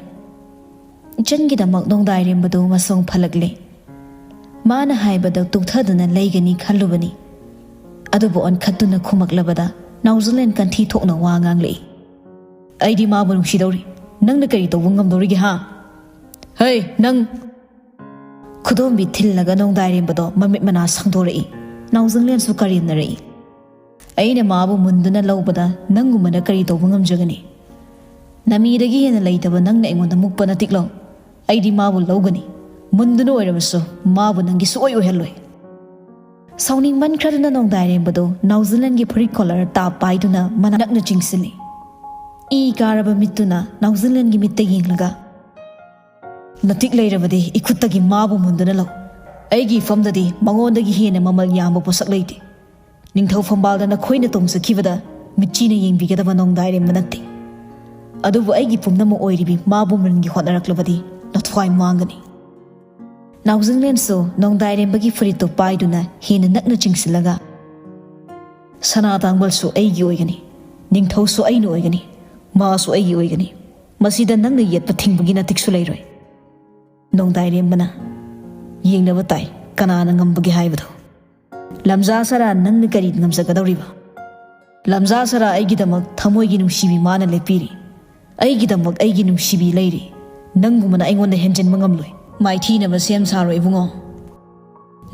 ꯏꯆꯟꯒꯤꯗꯃꯛ ꯅꯣꯡꯗꯥꯏꯔꯦꯝꯕꯗꯨ ꯃꯁꯣꯡ ꯐꯜꯂꯛꯂꯦ꯫ ꯃꯥꯅ ꯍꯥꯏꯕꯗ ꯇꯨꯛꯊꯗꯨꯅ ꯂꯩꯒꯅꯤ ꯈꯜꯂꯨꯕꯅꯤ꯫ ꯑꯗꯨꯕꯨ ꯑꯣꯟꯈꯠꯇꯨꯅ ꯈꯨꯝꯃꯛꯂꯕꯗ ꯅꯥꯎꯖꯂꯦꯟ ꯀꯟꯊꯤ ꯊꯣꯛꯅ ꯋꯥ ꯉꯥꯡꯂꯛꯏ꯫ "ꯑꯩꯗꯤ ꯃꯥꯕꯨ ꯅꯨꯡꯁꯤꯗꯧꯔꯤ꯫ ꯅꯪꯅ ꯀꯔꯤ ꯇꯧꯕ ꯉꯝꯗꯧꯔꯤꯒꯦ, ꯍꯥ? ꯍꯩ, ꯅꯪ!" ꯈꯨꯗꯣꯝꯕꯤ ꯊꯤꯜꯂꯒ ꯅꯣꯡꯗꯥꯏꯔꯦꯝꯕꯗꯣ ꯃꯃꯤꯠ ꯃꯅꯥ ꯁꯪꯗꯣꯔꯛꯏ꯫ ꯅꯥꯎꯖꯂꯦꯟꯁꯨ ꯀꯔꯦꯝꯅꯔꯛꯏ꯫ "ꯑꯩꯅ ꯃꯥꯕꯨ ꯃꯨꯟꯗꯨꯅ ꯂꯧꯕꯗ ꯅꯪꯒꯨꯝꯕꯅ ꯀꯔꯤ ꯇꯧꯕ ꯉꯝꯖꯒꯅꯤ? ꯅꯃꯤꯗꯒꯤ ꯍꯦꯟꯅ ꯂꯩꯇꯕ ꯅꯪꯅ ꯑꯩꯉꯣꯟꯗ ꯃꯨꯛꯄ ꯅꯇꯤꯛꯂꯣ꯫ ꯑꯩꯗꯤ ꯃꯥꯕꯨ ꯂꯧꯒꯅꯤ꯫ ꯃꯨꯟꯗꯨꯅ ꯑꯣꯏꯔꯕꯁꯨ ꯃꯥꯕꯨ ꯅꯪꯒꯤ ꯁꯨꯛꯑꯣꯏ ꯑꯣꯏꯍꯜꯂꯣꯏ꯫" ꯁꯥꯎꯅꯤꯡꯃꯟꯈ꯭ꯔꯗꯨꯅ ꯅꯣꯡꯗꯥꯏꯔꯦꯝꯕꯗꯣ ꯅꯥꯎꯖꯂꯦꯟꯒꯤ ꯐꯨꯔꯤꯠ ꯀꯣꯂꯔ ꯇꯥꯞ ꯄꯥꯏꯗꯨꯅ ꯃꯅꯥꯛꯅ ꯆꯤꯡꯁꯤꯜꯂꯤ꯫ ꯏ ꯀꯥꯔꯕ ꯃꯤꯠꯇꯨꯅ ꯅꯥꯎꯖꯂꯦꯟꯒꯤ ꯃꯤꯠꯇ ꯌꯦꯡꯂꯒ, "ꯅꯇꯤꯛ ꯂꯩꯔꯕꯗꯤ ꯏꯈꯨꯠꯇꯒꯤ ꯃꯥꯕꯨ ꯃꯨꯟꯗꯨꯅ ꯂꯧ꯫ ꯑꯩꯒꯤ ꯏꯐꯝꯗꯗꯤ ꯃꯉꯣꯟꯗꯒꯤ ꯍꯦꯟꯅ ꯃꯃꯜ ꯌꯥꯝꯕ ꯄꯣꯠꯁꯛ ꯂꯩꯇꯦ꯫ ꯅꯤꯡꯊꯧ ꯐꯝꯕꯥꯜꯗ ꯅꯈꯣꯏꯅ ꯇꯣꯡꯖꯈꯤꯕꯗ ꯃꯤꯠꯆꯤꯅ ꯌꯦꯡꯕꯤꯒꯗꯕ ꯅꯣꯡꯗꯥꯏꯔꯦꯝꯕ ꯅꯠꯇꯦ꯫ ꯑꯗꯨꯕꯨ ꯑꯩꯒꯤ ꯄꯨꯝꯅꯃꯛ ꯑꯣꯏꯔꯤꯕꯤ ꯃꯥꯕꯨ ꯃꯨꯟꯒꯤ ꯍꯣꯠꯅꯔꯛꯂꯕꯗꯤ ꯅꯊ꯭ꯋꯥꯏ ꯃꯥꯡꯒꯅꯤ꯫" ꯅꯥꯎꯖꯂꯦꯟꯁꯨ ꯅꯣꯡꯗꯥꯏꯔꯦꯝꯕꯒꯤ ꯐꯨꯔꯤꯠꯇꯨ ꯄꯥꯏꯗꯨꯅ ꯍꯦꯟꯅ ꯅꯛꯅ ꯆꯤꯡꯁꯤꯜꯂꯒ, "ꯁꯅꯥ ꯇꯥꯡꯕꯜꯁꯨ ꯑꯩꯒꯤ ꯑꯣꯏꯒꯅꯤ, ꯅꯤꯡꯊꯧꯁꯨ ꯑꯩꯅ ꯑꯣꯏꯒꯅꯤ, ꯃꯥꯁꯨ ꯑꯩꯒꯤ ꯑꯣꯏꯒꯅꯤ꯫ ꯃꯁꯤꯗ ꯅꯪꯅ ꯌꯦꯠꯄ ꯊꯤꯡꯕꯒꯤ ꯅꯇꯤꯛꯁꯨ ꯂꯩꯔꯣꯏ꯫" ꯅꯣꯡꯗꯥꯏꯔꯦꯝꯕꯅ, "ꯌꯦꯡꯅꯕ ꯇꯥꯏ, ꯀꯅꯥꯅ ꯉꯝꯕꯒꯦ ꯍꯥꯏꯕꯗꯣ꯫ ꯂꯝꯖꯥ ꯁꯔꯥ ꯅꯪꯅ ꯀꯔꯤ ꯉꯝꯖꯒꯗꯧꯔꯤꯕ? ꯂꯝꯖꯥ ꯁꯔꯥ ꯑꯩꯒꯤꯗꯃꯛ ꯊꯃꯣꯏꯒꯤ ꯅꯨꯡꯁꯤꯕꯤ ꯃꯥꯅ ꯂꯦꯞꯄꯤꯔꯤ꯫ ꯑꯩꯒꯤꯗꯃꯛ ꯑꯩꯒꯤ ꯅꯨꯡꯁꯤꯕꯤ ꯂꯩꯔꯤ꯫ ꯅꯪꯒꯨꯝꯕꯅ ꯑꯩꯉꯣꯟꯗ ꯍꯦꯟꯖꯤꯟꯕ ꯉꯝꯂꯣꯏ꯫ ꯃꯥꯏꯊꯤꯅꯕ ꯁꯦꯝ ꯁꯥꯔꯣ ꯏꯕꯨꯡꯉꯣ꯫"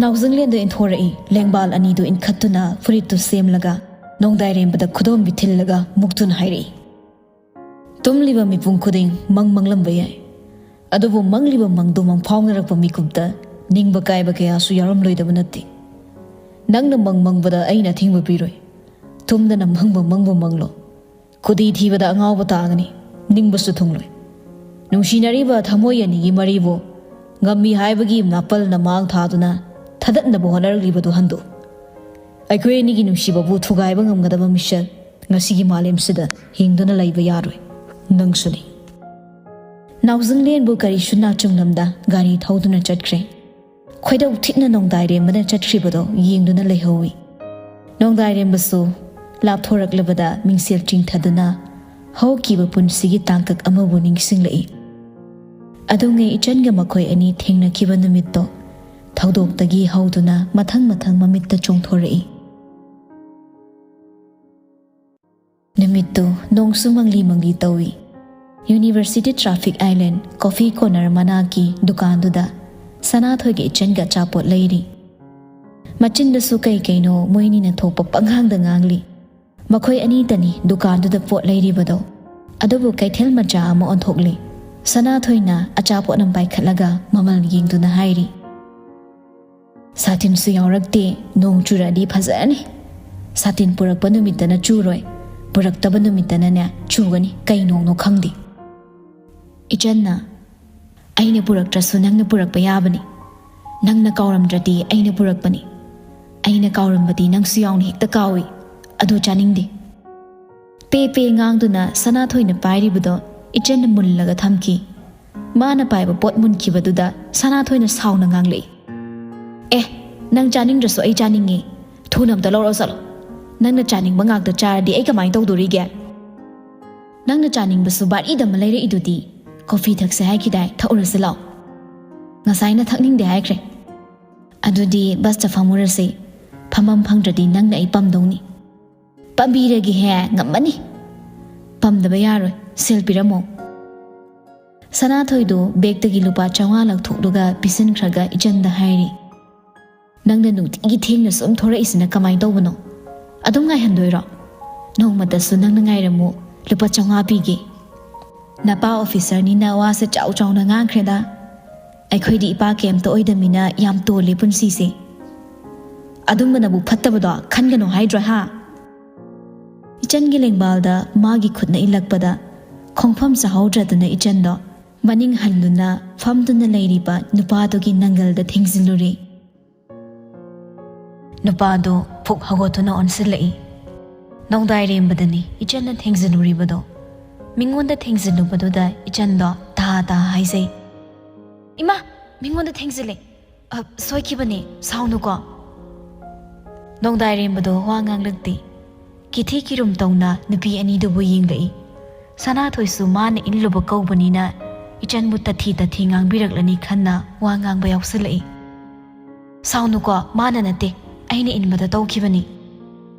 ꯅꯥꯎꯖꯂꯦꯟꯗ ꯏꯟꯊꯣꯔꯛꯏ꯫ ꯂꯦꯡꯕꯥꯜ ꯑꯅꯤꯗꯨ ꯏꯟꯈꯠꯇꯨꯅ ꯐꯨꯔꯤꯠꯇꯨ ꯁꯦꯝꯂꯒ ꯅꯣꯡꯗꯥꯏꯔꯦꯝꯕꯗ ꯈꯨꯗꯣꯝꯕꯤ ꯊꯤꯜꯂꯒ ꯃꯨꯛꯇꯨꯅ ꯍꯥꯏꯔꯛꯏ꯫ ꯇꯨꯝꯂꯤꯕ ꯃꯤꯄꯨꯝ ꯈꯨꯗꯤꯡ ꯃꯪ ꯃꯪꯂꯝꯕ ꯌꯥꯏ꯫ ꯑꯗꯨꯕꯨ ꯃꯪꯂꯤꯕ ꯃꯪꯗꯨ ꯃꯪꯐꯥꯎꯅꯔꯛꯄ ꯃꯤꯀꯨꯞꯇ ꯅꯤꯡꯕ ꯀꯥꯏꯕ ꯀꯌꯥꯁꯨ ꯌꯥꯎꯔꯝꯂꯣꯏꯗꯕ ꯅꯠꯇꯦ꯫ ꯅꯪꯅ ꯃꯪ ꯃꯪꯕꯗ ꯑꯩꯅ ꯑꯊꯤꯡꯕ ꯄꯤꯔꯣꯏ꯫ ꯇꯨꯝꯗꯅ ꯃꯪꯕ ꯃꯪꯕ ꯃꯪꯂꯣ꯫ ꯈꯨꯗꯤ ꯊꯤꯕꯗ ꯑꯉꯥꯎꯕ ꯇꯥꯒꯅꯤ꯫ ꯅꯤꯡꯕꯁꯨ ꯊꯨꯡꯂꯣꯏ꯫ ꯅꯨꯡꯁꯤꯅꯔꯤꯕ ꯊꯃꯣꯏ ꯑꯅꯤꯒꯤ ꯃꯔꯤꯕꯨ ꯉꯝꯃꯤ ꯍꯥꯏꯕꯒꯤ ꯅꯥꯄꯜꯅ ꯃꯥꯡ ꯊꯥꯗꯨꯅ ꯊꯥꯗꯠꯅꯕ ꯍꯣꯠꯅꯔꯛꯂꯤꯕꯗꯨ ꯍꯟꯗꯣꯛ꯫ ꯑꯩꯈꯣꯏ ꯑꯅꯤꯒꯤ ꯅꯨꯡꯁꯤꯕꯕꯨ ꯊꯨꯒꯥꯏꯕ ꯉꯝꯒꯗꯕ ꯃꯤꯁꯛ ꯉꯁꯤꯒꯤ ꯃꯥꯂꯦꯝꯁꯤꯗ ꯍꯤꯡꯗꯨꯅ ꯂꯩꯕ ꯌꯥꯔꯣꯏ꯫ ꯅꯪꯁꯨꯅꯤ꯫ ꯅꯥꯎꯖꯤꯡꯂꯦꯟꯕꯨ ꯀꯔꯤꯁꯨ ꯅꯥꯆꯨꯡꯂꯝꯗ ꯒꯥꯔꯤ ꯊꯧꯗꯨꯅ ꯆꯠꯈ꯭ꯔꯦ꯫ ꯈꯣꯏꯗꯧ ꯊꯤꯠꯅ ꯅꯣꯡꯗꯥꯏꯔꯦꯝꯕꯅ ꯆꯠꯈ꯭ꯔꯤꯕꯗꯣ ꯌꯦꯡꯗꯨꯅ ꯂꯩꯍꯧꯏ꯫ ꯅꯣꯡꯗꯥꯏꯔꯦꯝꯕꯁꯨ ꯂꯥꯞꯊꯣꯔꯛꯂꯕꯗ ꯃꯤꯡꯁꯦꯜ ꯆꯤꯡꯊꯗꯨꯅ ꯍꯧꯈꯤꯕ ꯄꯨꯟꯁꯤꯒꯤ ꯇꯥꯡꯀꯛ ꯑꯃꯕꯨ ꯅꯤꯡꯁꯤꯡꯂꯛꯏ꯫ ꯑꯗꯨꯉꯩ ꯏꯆꯟꯒ ꯃꯈꯣꯏ ꯑꯅꯤ ꯊꯦꯡꯅꯈꯤꯕ ꯅꯨꯃꯤꯠꯇꯣ ꯊꯧꯗꯣꯛꯇꯒꯤ ꯍꯧꯗꯨꯅ ꯃꯊꯪ ꯃꯊꯪ ꯃꯃꯤꯠꯇ ꯆꯣꯡꯊꯣꯔꯛꯏ꯫ ꯅꯨꯃꯤꯠꯇꯨ ꯅꯣꯡꯁꯨ ꯃꯪꯂꯤ ꯃꯪꯂꯤ ꯇꯧꯏ꯫ University Traffic Island Coffee Corner ꯃꯅꯥꯛꯀꯤ ꯗꯨꯀꯥꯟꯗꯨꯗ ꯁꯅꯥꯊꯣꯏꯒ ꯏꯆꯟꯒ ꯑꯆꯥꯄꯣꯠ ꯂꯩꯔꯤ꯫ ꯃꯆꯤꯟꯗꯁꯨ ꯀꯩ ꯀꯩꯅꯣ ꯃꯣꯏꯅꯤꯅ ꯊꯣꯛꯄ ꯄꯪꯉꯥꯡꯗ ꯉꯥꯡꯂꯤ꯫ ꯃꯈꯣꯏ ꯑꯅꯤꯇꯅꯤ ꯗꯨꯀꯥꯟꯗꯨꯗ ꯄꯣꯠ ꯂꯩꯔꯤꯕꯗꯣ꯫ ꯑꯗꯨꯕꯨ ꯀꯩꯊꯦꯜ ꯃꯆꯥ ꯑꯃ ꯑꯣꯟꯊꯣꯛꯂꯤ꯫ ꯁꯅꯥꯊꯣꯏꯅ ꯑꯆꯥꯄꯣꯠ ꯑꯃ ꯄꯥꯏꯈꯠꯂꯒ ꯃꯃꯜ ꯌꯦꯡꯗꯨꯅ ꯍꯥꯏꯔꯤ꯫ ꯁꯥꯇꯤꯟꯁꯨ ꯌꯥꯎꯔꯛꯇꯦ꯫ ꯅꯣꯡ ꯆꯨꯔꯛꯑꯗꯤ ꯐꯖꯔꯅꯤ꯫ ꯁꯥꯇꯤꯟ ꯄꯨꯔꯛꯄ ꯅꯨꯃꯤꯠꯇꯅ ꯆꯨꯔꯣꯏ, ꯄꯨꯔꯛꯇꯕ ꯅꯨꯃꯤꯠꯇꯅꯅꯦ ꯆꯨꯒꯅꯤ꯫ ꯀꯩ ꯅꯣꯡꯅꯣ ꯈꯪꯗꯦ꯫ ꯏꯆꯟꯅ, "ꯑꯩꯅ ꯄꯨꯔꯛꯇ꯭ꯔꯁꯨ ꯅꯪꯅ ꯄꯨꯔꯛꯄ ꯌꯥꯕꯅꯤ꯫ ꯅꯪꯅ ꯀꯥꯎꯔꯝꯗ꯭ꯔꯗꯤ ꯑꯩꯅ ꯄꯨꯔꯛꯄꯅꯤ꯫ ꯑꯩꯅ ꯀꯥꯎꯔꯝꯕꯗꯤ ꯅꯪꯁꯨ ꯌꯥꯎꯅ ꯍꯦꯛꯇ ꯀꯥꯎꯏ꯫ ꯑꯗꯨ ꯆꯥꯅꯤꯡꯗꯦ꯫" ꯄꯦ ꯄꯦ ꯉꯥꯡꯗꯨꯅ ꯁꯅꯥꯊꯣꯏꯅ ꯄꯥꯏꯔꯤꯕꯗꯣ ꯏꯆꯟꯅ ꯃꯨꯜꯂꯒ ꯊꯝꯈꯤ꯫ ꯃꯥꯅ ꯄꯥꯏꯕ ꯄꯣꯠ ꯃꯨꯟꯈꯤꯕꯗꯨꯗ ꯁꯅꯥꯊꯣꯏꯅ ꯁꯥꯎꯅ ꯉꯥꯡꯂꯛꯏ꯫ "ꯑꯦ, ꯅꯪ ꯆꯥꯅꯤꯡꯗ꯭ꯔꯁꯨ ꯑꯩ ꯆꯥꯅꯤꯡꯉꯤ꯫ ꯊꯨꯅ ꯑꯝꯇ ꯂꯧꯔꯛꯑꯣ ꯆꯠꯂꯣ꯫ ꯅꯪꯅ ꯆꯥꯅꯤꯡꯕ ꯉꯥꯛꯇ ꯆꯥꯔꯗꯤ ꯑꯩ ꯀꯃꯥꯏꯅ ꯇꯧꯗꯣꯔꯤꯒꯦ? ꯅꯪꯅ ꯆꯥꯅꯤꯡꯕꯁꯨ ꯕꯥꯔꯤꯗ ꯑꯃ ꯂꯩꯔꯛꯏꯗꯨꯗꯤ꯫ ꯀꯣꯐꯤ ꯊꯛꯁꯦ ꯍꯥꯏꯈꯤꯗꯥꯏ? ꯊꯛꯎꯔꯁꯤ ꯂꯥꯛꯑꯣ꯫" "ꯉꯁꯥꯏꯅ ꯊꯛꯅꯤꯡꯗꯦ ꯍꯥꯏꯈ꯭ꯔꯦ꯫" "ꯑꯗꯨꯗꯤ ꯕꯁꯇ ꯐꯝꯃꯨꯔꯁꯤ꯫ ꯐꯝꯐꯝ ꯐꯪꯗ꯭ꯔꯗꯤ ꯅꯪꯅ ꯑꯩ ꯄꯝꯗꯧꯅꯤ꯫" "ꯄꯝꯕꯤꯔꯒꯦꯍꯦ, ꯉꯝꯃꯅꯤ꯫" "ꯄꯝꯗꯕ ꯌꯥꯔꯣꯏ, ꯁꯦꯜ ꯄꯤꯔꯝꯃꯣ꯫" ꯁꯅꯥꯊꯣꯏꯗꯨ ꯕꯦꯛꯇꯒꯤ ꯂꯨꯄꯥ ꯆꯥꯝꯃꯉꯥ ꯂꯧꯊꯣꯛꯂꯒ ꯄꯤꯁꯤꯟꯈ꯭ꯔꯒ ꯏꯆꯟꯗ ꯍꯥꯏꯔꯤ, "ꯅꯪꯅ ꯅꯨꯡꯇꯤꯒꯤ ꯊꯦꯡꯅ ꯁꯨꯝ ꯊꯣꯔꯛꯏꯁꯤꯅ ꯀꯃꯥꯏꯅ ꯇꯧꯕꯅꯣ? ꯑꯗꯨꯝ ꯉꯥꯏꯍꯟꯗꯣꯏꯔꯣ? ꯅꯣꯡꯃꯇꯁꯨ ꯅꯪꯅ ꯉꯥꯏꯔꯝꯃꯨ, ꯂꯨꯄꯥ ꯆꯥꯝꯃꯉꯥ ꯄꯤꯒꯦ꯫" "ꯅꯄꯥ ꯑꯣꯐꯤꯁꯔꯅꯤꯅ ꯋꯥꯁꯦ ꯆꯥꯎ ꯆꯥꯎꯅ ꯉꯥꯡꯈ꯭ꯔꯦꯗ꯫ ꯑꯩꯈꯣꯏꯗꯤ ꯏꯄꯥ ꯀꯩꯝꯇ ꯑꯣꯏꯗꯃꯤꯅ ꯌꯥꯝ ꯇꯣꯜꯂꯦ ꯄꯨꯟꯁꯤꯁꯦ꯫ ꯑꯗꯨꯝꯕꯅꯕꯨ ꯐꯠꯇꯕꯗꯣ ꯈꯟꯒꯅꯨ ꯍꯥꯏꯗ꯭ꯔꯣ, ꯍꯥ?" ꯏꯆꯟꯒꯤ ꯂꯦꯡꯕꯥꯜꯗ ꯃꯥꯒꯤ ꯈꯨꯠꯅ ꯏꯜꯂꯛꯄꯗ ꯈꯣꯡꯐꯝ ꯆꯥꯍꯧꯗ꯭ꯔꯗꯨꯅ ꯏꯆꯟꯗꯣ ꯃꯅꯤꯡ ꯍꯟꯗꯨꯅ ꯐꯝꯗꯨꯅ ꯂꯩꯔꯤꯕ ꯅꯨꯄꯥꯗꯨꯒꯤ ꯅꯪꯒꯜꯗ ꯊꯦꯡꯖꯤꯜꯂꯨꯔꯦ꯫ ꯅꯨꯄꯥꯗꯨ ꯄꯨꯛ ꯍꯧꯒꯠꯇꯨꯅ ꯑꯣꯟꯁꯤꯜꯂꯛꯏ꯫ ꯅꯣꯡꯗꯥꯏꯔꯦꯝꯕꯗꯅꯤ ꯏꯆꯟꯅ ꯊꯦꯡꯖꯤꯜꯂꯨꯔꯤꯕꯗꯣ꯫ ꯃꯤꯉꯣꯟꯗ ꯊꯦꯡꯖꯤꯜꯂꯨꯕꯗꯨꯗ ꯏꯆꯟꯗꯣ ꯇꯥ ꯇꯥ ꯍꯥꯏꯖꯩ꯫ "ꯏꯃꯥ, ꯃꯤꯉꯣꯟꯗ ꯊꯦꯡꯖꯤꯜꯂꯦ꯫ ꯑ, ꯁꯣꯏꯈꯤꯕꯅꯦ, ꯁꯥꯎꯅꯨꯀꯣ꯫" ꯅꯣꯡꯗꯥꯏꯔꯦꯝꯕꯗꯣ ꯋꯥ ꯉꯥꯡꯂꯛꯇꯦ꯫ ꯀꯤꯊꯤ ꯀꯤꯔꯨꯝ ꯇꯧꯅ ꯅꯨꯄꯤ ꯑꯅꯤꯗꯨꯕꯨ ꯌꯦꯡꯂꯛꯏ꯫ ꯁꯅꯥꯊꯣꯏꯁꯨ ꯃꯥꯅ ꯏꯜꯂꯨꯕ ꯀꯧꯕꯅꯤꯅ ꯏꯆꯟꯕꯨ ꯇꯊꯤ ꯇꯊꯤ ꯉꯥꯡꯕꯤꯔꯛꯂꯅꯤ ꯈꯟꯅ ꯋꯥ ꯉꯥꯡꯕ ꯌꯥꯎꯁꯤꯜꯂꯛꯏ꯫ "ꯁꯥꯎꯅꯨꯀꯣ, ꯃꯥꯅ ꯅꯠꯇꯦ, ꯑꯩꯅ ꯏꯟꯕꯗ ꯇꯧꯈꯤꯕꯅꯤ꯫"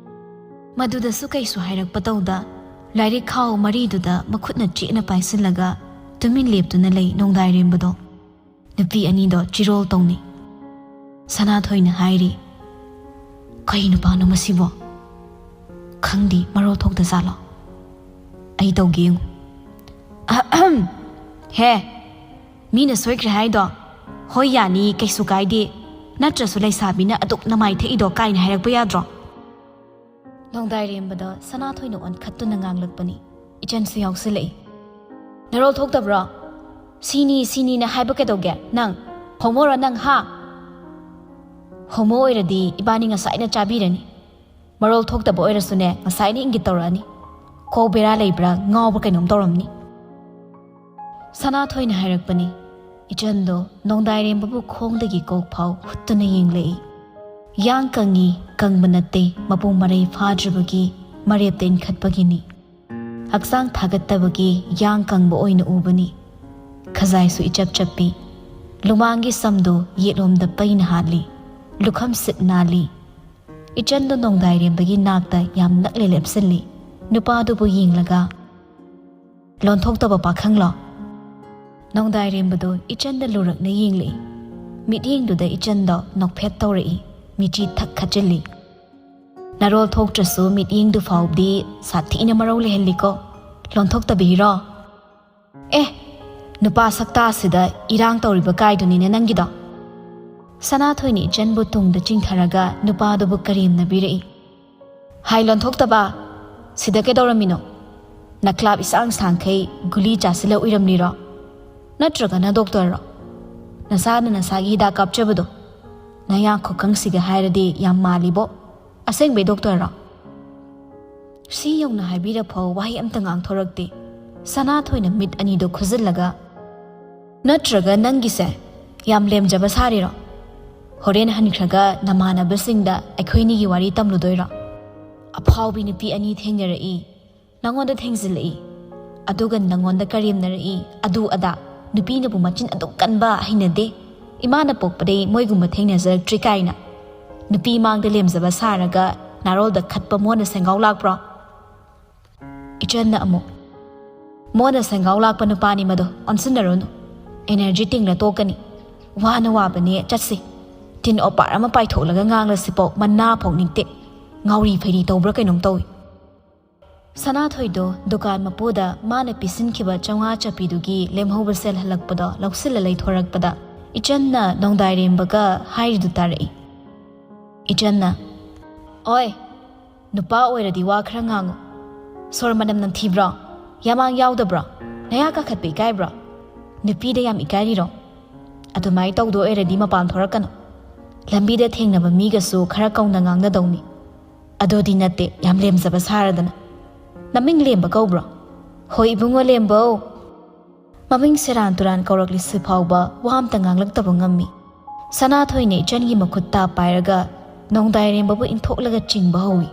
ꯃꯗꯨꯗꯁꯨ ꯀꯩꯁꯨ ꯍꯥꯏꯔꯛꯄ ꯇꯧꯗ, ꯂꯥꯏꯔꯤꯛ ꯈꯥꯎ ꯃꯔꯤꯗꯨꯗ ꯃꯈꯨꯠꯅ ꯆꯦꯠꯅ ꯄꯥꯏꯁꯤꯜꯂꯒ ꯇꯨꯃꯤꯟ ꯂꯦꯞꯇꯨꯅ ꯂꯩ ꯅꯣꯡꯗꯥꯏꯔꯦꯝꯕꯗꯣ꯫ ꯅꯨꯄꯤ ꯑꯅꯤꯗꯣ ꯆꯤꯔꯣꯜ ꯇꯧꯅꯩ꯫ ꯁꯅꯥꯊꯣꯏꯅ ꯍꯥꯏꯔꯤ, "ꯀꯩ ꯅꯨꯄꯥꯅꯣ ꯃꯁꯤꯕꯣ? ꯈꯪꯗꯦ, ꯃꯔꯣꯜ ꯊꯣꯛꯇ ꯖꯥꯠꯂꯣ? ꯑꯩ ꯇꯧꯒꯦ ꯌꯦꯡꯉꯨ꯫" "ꯑꯍꯝ! ꯍꯦ, ꯃꯤꯅ ꯁꯣꯏꯈ꯭ꯔꯦ ꯍꯥꯏꯗꯣ ꯍꯣꯏ ꯌꯥꯅꯤ, ꯀꯩꯁꯨ ꯀꯥꯏꯗꯦ꯫ ꯅꯠꯇ꯭ꯔꯁꯨ ꯂꯩꯁꯥꯕꯤꯅ ꯑꯗꯨꯛ ꯅꯃꯥꯏ ꯊꯛꯏꯗꯣ ꯀꯥꯏꯅ ꯍꯥꯏꯔꯛꯄ ꯌꯥꯗ꯭ꯔꯣ?" ꯅꯣꯡꯗꯥꯏꯔꯦꯝꯕꯗ ꯁꯅꯥꯊꯣꯏꯅ ꯑꯣꯟꯈꯠꯇꯨꯅ ꯉꯥꯡꯂꯛꯄꯅꯤ꯫ ꯏꯆꯟꯁꯨ ꯌꯥꯎꯁꯤꯜꯂꯛꯏ꯫ "ꯅꯔꯣꯜ ꯊꯣꯛꯇꯕ꯭ꯔꯣ? ꯁꯤꯅꯤ ꯁꯤꯅꯤꯅ ꯍꯥꯏꯕ ꯀꯩꯗꯧꯒꯦ ꯅꯪ? ꯍꯣꯃꯣꯔꯣ ꯅꯪ, ꯍꯥ? ꯍꯣꯃꯣ ꯑꯣꯏꯔꯗꯤ ꯏꯕꯥꯅꯤ ꯉꯁꯥꯏꯅ ꯆꯥꯕꯤꯔꯅꯤ꯫ ꯃꯔꯣꯜ ꯊꯣꯛꯇꯕ ꯑꯣꯏꯔꯁꯨꯅꯦ, ꯉꯁꯥꯏꯅ ꯏꯪꯒꯤꯠ ꯇꯧꯔꯛꯑꯅꯤ꯫ ꯀꯣꯛ ꯕꯦꯔꯥ ꯂꯩꯕ꯭ꯔꯥ, ꯉꯥꯎꯕ꯭ꯔꯥ ꯀꯩꯅꯣꯝ ꯇꯧꯔꯝꯅꯤ꯫" ꯁꯅꯥꯊꯣꯏꯅ ꯍꯥꯏꯔꯛꯄꯅꯤ꯫ ꯏꯆꯟꯗꯣ ꯅꯣꯡꯗꯥꯏꯔꯦꯝꯕꯕꯨ ꯈꯣꯡꯗꯒꯤ ꯀꯣꯛ ꯐꯥꯎ ꯍꯨꯠꯇꯨꯅ ꯌꯦꯡꯂꯛꯏ꯫ ꯌꯥꯡ ꯀꯪꯉꯤ, ꯀꯪꯕ ꯅꯠꯇꯦ, ꯃꯄꯨꯡ ꯃꯔꯩ ꯐꯥꯗ꯭ꯔꯤꯕꯒꯤ ꯃꯔꯦꯞꯇ ꯏꯟꯈꯠꯄꯒꯤꯅꯤ꯫ ꯍꯛꯆꯥꯡ ꯊꯥꯒꯠꯇꯕꯒꯤ ꯌꯥꯡ ꯀꯪꯕ ꯑꯣꯏꯅ ꯎꯕꯅꯤ꯫ ꯈꯖꯥꯏꯁꯨ ꯏꯆꯞ ꯆꯞꯄꯤ꯫ ꯂꯨꯃꯥꯡꯒꯤ ꯁꯝꯗꯨ ꯌꯦꯠꯂꯣꯝꯗ ꯄꯩꯅ ꯍꯥꯠꯂꯤ꯫ ꯂꯨꯈꯝ ꯁꯤꯠ ꯅꯥꯜꯂꯤ꯫ ꯏꯆꯟꯗꯨ ꯅꯣꯡꯗꯥꯏꯔꯦꯝꯕꯒꯤ ꯅꯥꯛꯇ ꯌꯥꯝ ꯅꯛꯅ ꯂꯦꯞꯁꯤꯜꯂꯤ꯫ ꯅꯨꯄꯥꯗꯨꯕꯨ ꯌꯦꯡꯂꯒ, "ꯂꯣꯟꯊꯣꯛꯇꯕ ꯄꯥꯈꯪꯂꯣ?" ꯅꯣꯡꯗꯥꯏꯔꯦꯝꯕꯗꯨ ꯏꯆꯟꯗ ꯂꯨꯔꯛꯅ ꯌꯦꯡꯂꯛꯏ꯫ ꯃꯤꯠꯌꯦꯡꯗꯨꯗ ꯏꯆꯟꯗꯣ ꯅꯣꯛꯐꯦꯠ ꯇꯧꯔꯛꯏ꯫ ꯃꯤꯆꯤ ꯊꯛ ꯈꯠꯆꯤꯜꯂꯤ꯫ "ꯅꯔꯣꯜ ꯊꯣꯛꯇ꯭ꯔꯁꯨ ꯃꯤꯠꯌꯦꯡꯗꯨ ꯐꯥꯎꯕꯗꯤ ꯁꯥꯊꯤꯅ ꯃꯔꯧ ꯂꯩꯍꯜꯂꯤꯀꯣ꯫ ꯂꯣꯟꯊꯣꯛꯇꯕꯤꯔꯣ?" "ꯑꯦ, ꯅꯨꯄꯥ ꯁꯛꯇꯥꯁꯤꯗ ꯏꯔꯥꯡ ꯇꯧꯔꯤꯕ ꯀꯥꯏꯗꯨꯅꯤꯅꯦ ꯅꯪꯒꯤꯗꯣ?" ꯁꯅꯥꯊꯣꯏꯅ ꯏꯆꯟꯕꯨ ꯇꯨꯡꯗ ꯆꯤꯡꯊꯔꯒ ꯅꯨꯄꯥꯗꯨꯕꯨ ꯀꯔꯦꯝꯅꯕꯤꯔꯛꯏ꯫ "ꯍꯥꯏ ꯂꯣꯟꯊꯣꯛꯇꯕ, ꯁꯤꯗ ꯀꯩꯗꯧꯔꯝꯃꯤꯅꯣ? ꯅꯈ꯭ꯂꯥꯞ ꯏꯁꯥꯡ ꯁꯥꯡꯈꯩ ꯒꯨꯂꯤ ꯆꯥꯁꯤꯜꯂ ꯎꯏꯔꯝꯂꯤꯔꯣ? ꯅꯠꯇ꯭ꯔꯒꯅ ꯗꯣꯛꯇꯔꯔꯣ? ꯅꯁꯥꯅ ꯅꯁꯥꯒꯤ ꯍꯤꯗꯥꯛ ꯀꯥꯞꯆꯕꯗꯣ?" ꯅꯌꯥ ꯈꯨꯀꯪꯁꯤꯒ ꯍꯥꯏꯔꯗꯤ ꯌꯥꯝ ꯃꯥꯜꯂꯤꯕꯣ꯫ ꯑꯁꯦꯡꯕꯩ ꯗꯣꯛꯇꯔꯔꯣ? ꯁꯤ ꯌꯧꯅ ꯍꯥꯏꯕꯤꯔꯐꯥꯎ ꯋꯥꯍꯩ ꯑꯝꯇ ꯉꯥꯡꯊꯣꯔꯛꯇꯦ꯫ ꯁꯅꯥꯊꯣꯏꯅ ꯃꯤꯠ ꯑꯅꯤꯗꯣ ꯈꯨꯖꯤꯜꯂꯒ, "ꯅꯠꯇ꯭ꯔꯒ ꯅꯪꯒꯤꯁꯦ ꯌꯥꯝ ꯂꯦꯝꯖꯕ ꯁꯥꯔꯤꯔꯣ? ꯍꯣꯔꯦꯟ ꯍꯟꯈ꯭ꯔꯒ ꯅꯃꯥꯟꯅꯕꯁꯤꯡꯗ ꯑꯩꯈꯣꯏꯅꯤꯒꯤ ꯋꯥꯔꯤ ꯇꯝꯂꯨꯗꯣꯏꯔꯣ? ꯑꯐꯥꯎꯕꯤ ꯅꯨꯄꯤ ꯑꯅꯤ ꯊꯦꯡꯅꯔꯛꯏ, ꯅꯪꯉꯣꯟꯗ ꯊꯦꯡꯖꯤꯜꯂꯛꯏ, ꯑꯗꯨꯒ ꯅꯪꯉꯣꯟꯗ ꯀꯔꯦꯝꯅꯔꯛꯏ, ꯑꯗꯨ ꯑꯗꯥ꯫ ꯅꯨꯄꯤꯅꯕꯨ ꯃꯆꯤꯟ ꯑꯗꯨꯛ ꯀꯟꯕ ꯍꯩꯅꯗꯦ꯫ ꯏꯃꯥꯅ ꯄꯣꯛꯄꯗꯩ ꯃꯣꯏꯒꯨꯝꯕ ꯊꯦꯡꯅꯖꯔꯛꯇ꯭ꯔꯤ" ꯀꯥꯏꯅ꯫ ꯅꯨꯄꯤ ꯃꯥꯡꯗ ꯂꯦꯝꯖꯕ ꯁꯥꯔꯒ ꯅꯥꯔꯣꯜꯗ ꯈꯠꯄ ꯃꯣꯟꯅ ꯁꯦꯡꯒꯥꯎ ꯂꯥꯛꯄ꯭ꯔꯣ? ꯏꯆꯟꯅ ꯑꯃꯨꯛ, "ꯃꯣꯟꯅ ꯁꯦꯡꯒꯥꯎ ꯂꯥꯛꯄ ꯅꯨꯄꯥꯅꯤ ꯃꯗꯣ, ꯑꯣꯟꯁꯤꯟꯅꯔꯨꯅꯨ꯫ ꯑꯦꯅꯔꯖꯤ ꯇꯤꯡꯂ ꯇꯣꯛꯀꯅꯤ꯫ ꯋꯥꯅ ꯋꯥꯕꯅꯦ, ꯆꯠꯁꯤ꯫ ꯇꯤꯟ ꯑꯣꯄꯥꯔ ꯑꯃ ꯄꯥꯏꯊꯣꯛꯂꯒ ꯉꯥꯡꯂꯁꯤꯐꯥꯎ ꯃꯅꯥ ꯐꯥꯎ ꯅꯤꯛꯇꯦ꯫ ꯉꯥꯎꯔꯤ ꯐꯩꯔꯤ ꯇꯧꯕ꯭ꯔꯥ ꯀꯩꯅꯣꯝ ꯇꯧꯏ"꯫ ꯁꯅꯥꯊꯣꯏꯗꯣ ꯗꯨꯀꯥꯟ ꯃꯄꯨꯗ ꯃꯥꯅ ꯄꯤꯁꯤꯟꯈꯤꯕ ꯆꯥꯝꯃꯉꯥ ꯆꯞꯄꯤꯗꯨꯒꯤ ꯂꯦꯝꯍꯧꯕ ꯁꯦꯜ ꯍꯜꯂꯛꯄꯗꯣ ꯂꯧꯁꯤꯜꯂ ꯂꯩꯊꯣꯔꯛꯄꯗ ꯏꯆꯟꯅ ꯅꯣꯡꯗꯥꯏꯔꯦꯝꯕꯒ ꯍꯥꯏꯔꯤꯗꯨ ꯇꯥꯔꯛꯏ꯫ ꯏꯆꯟꯅ, "ꯑꯣꯏ, ꯅꯨꯄꯥ ꯑꯣꯏꯔꯗꯤ ꯋꯥ ꯈꯔ ꯉꯥꯡꯉꯨ꯫ ꯁꯣꯔ ꯃꯅꯝ ꯅꯝꯊꯤꯕ꯭ꯔꯣ? ꯌꯥꯃꯥꯡ ꯌꯥꯎꯗꯕ꯭ꯔꯣ? ꯅꯌꯥ ꯀꯥꯈꯠꯄ ꯏꯀꯥꯏꯕ꯭ꯔꯣ? ꯅꯨꯄꯤꯗ ꯌꯥꯝ ꯏꯀꯥꯏꯔꯤꯔꯣ? ꯑꯗꯨꯃꯥꯏ ꯇꯧꯗꯣꯏ ꯑꯣꯏꯔꯗꯤ ꯃꯄꯥꯟ ꯊꯣꯔꯛꯀꯅꯨ꯫ ꯂꯝꯕꯤꯗ ꯊꯦꯡꯅꯕ ꯃꯤꯒꯁꯨ ꯈꯔ ꯀꯧꯅ ꯉꯥꯡꯅꯗꯧꯅꯤ꯫ ꯑꯗꯨꯗꯤ ꯅꯠꯇꯦ, ꯌꯥꯝ ꯂꯦꯝꯖꯕ ꯁꯥꯔꯗꯅ꯫ ꯅꯃꯤꯡ ꯂꯦꯝꯕ ꯀꯧꯕ꯭ꯔꯣ?" "ꯍꯣꯏ ꯏꯕꯨꯡꯉꯣ ꯂꯦꯝꯕꯧ"꯫ ꯃꯃꯤꯡ ꯁꯦꯔꯥꯟ ꯇꯨꯔꯥꯟ ꯀꯧꯔꯛꯂꯤꯁꯤ ꯐꯥꯎꯕ ꯋꯥ ꯑꯝꯇ ꯉꯥꯡꯂꯛꯇꯕ ꯉꯝꯃꯤ꯫ ꯁꯅꯥꯊꯣꯏꯅ ꯏꯆꯟꯒꯤ ꯃꯈꯨꯠ ꯇꯥ ꯄꯥꯏꯔꯒ ꯅꯣꯡꯗꯥꯏꯔꯦꯝꯕꯕꯨ ꯏꯟꯊꯣꯛꯂꯒ ꯆꯤꯡꯕ ꯍꯧꯏ꯫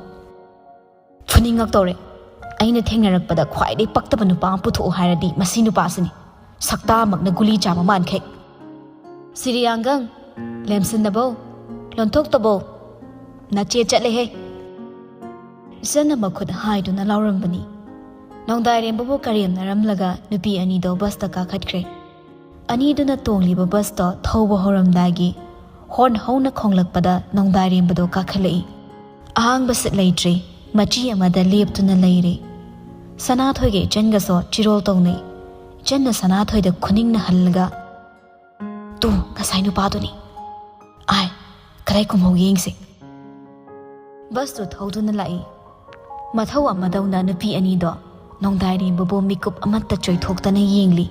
"ꯐꯨꯅꯤꯡꯉꯛꯇꯧꯔꯦ꯫ ꯑꯩꯅ ꯊꯦꯡꯅꯔꯛꯄꯗ ꯈ꯭ꯋꯥꯏꯗꯒꯤ ꯄꯛꯇꯕ ꯅꯨꯄꯥ ꯑꯃ ꯄꯨꯊꯣꯛꯎ ꯍꯥꯏꯔꯗꯤ ꯃꯁꯤ ꯅꯨꯄꯥꯁꯤꯅꯤ꯫ ꯁꯛꯇꯥꯃꯛꯅ ꯒꯨꯂꯤ ꯆꯥꯕ ꯃꯥꯟꯈꯩ꯫ ꯁꯤꯔꯤꯌꯥꯡꯒꯪ, ꯂꯦꯝꯁꯤꯟꯅꯕꯧ, ꯂꯣꯟꯊꯣꯛꯇꯕꯧ, ꯅꯆꯦ ꯆꯠꯂꯦꯍꯦ"꯫ ꯏꯆꯟꯅ ꯃꯈꯨꯠ ꯍꯥꯏꯗꯨꯅ ꯂꯥꯎꯔꯝꯕꯅꯤ꯫ ꯅꯣꯡꯗꯥꯏꯔꯦꯝꯕꯕꯨ ꯀꯔꯦꯝꯅꯔꯝꯂꯒ ꯅꯨꯄꯤ ꯑꯅꯤꯗꯣ ꯕꯁꯇ ꯀꯥꯈꯠꯈ꯭ꯔꯦ꯫ ꯑꯅꯤꯗꯨꯅ ꯇꯣꯡꯂꯤꯕ ꯕꯁꯇꯣ ꯊꯧꯕ ꯍꯧꯔꯝꯗꯥꯏꯒꯤ ꯍꯣꯔꯟ ꯍꯧꯅ ꯈꯣꯡꯂꯛꯄꯗ ꯅꯣꯡꯗꯥꯏꯔꯦꯝꯕꯗꯣ ꯀꯥꯈꯠꯂꯛꯏ꯫ ꯑꯍꯥꯡꯕ ꯁꯤꯠ ꯂꯩꯇ꯭ꯔꯦ꯫ ꯃꯆꯤ ꯑꯃꯗ ꯂꯦꯞꯇꯨꯅ ꯂꯩꯔꯦ꯫ ꯁꯅꯥꯊꯣꯏꯒ ꯏꯆꯟꯒꯁꯨ ꯆꯤꯔꯣꯜ ꯇꯧꯅꯩ꯫ ꯏꯆꯟꯅ ꯁꯅꯥꯊꯣꯏꯗ ꯈꯨꯅꯤꯡꯅ ꯍꯜꯂꯒ, "ꯇꯨ, ꯉꯁꯥꯏ ꯅꯨꯄꯥꯗꯨꯅꯤ꯫ ꯑꯥꯏ, ꯀꯗꯥꯏ ꯀꯨꯝꯍꯧꯒꯦ ꯌꯦꯡꯁꯦ"꯫ ꯕꯁꯇꯨ ꯊꯧꯗꯨꯅ ꯂꯥꯛꯏ꯫ ꯃꯊꯧ ꯑꯃꯗꯧꯅ ꯅꯨꯄꯤ ꯑꯅꯤꯗꯣ ꯅꯣꯡꯗꯥꯏꯔꯦꯝꯕꯕꯨ ꯃꯤꯀꯨꯞ ꯑꯃꯠꯇ ꯆꯣꯏꯊꯣꯛꯇꯅ ꯌꯦꯡꯂꯤ꯫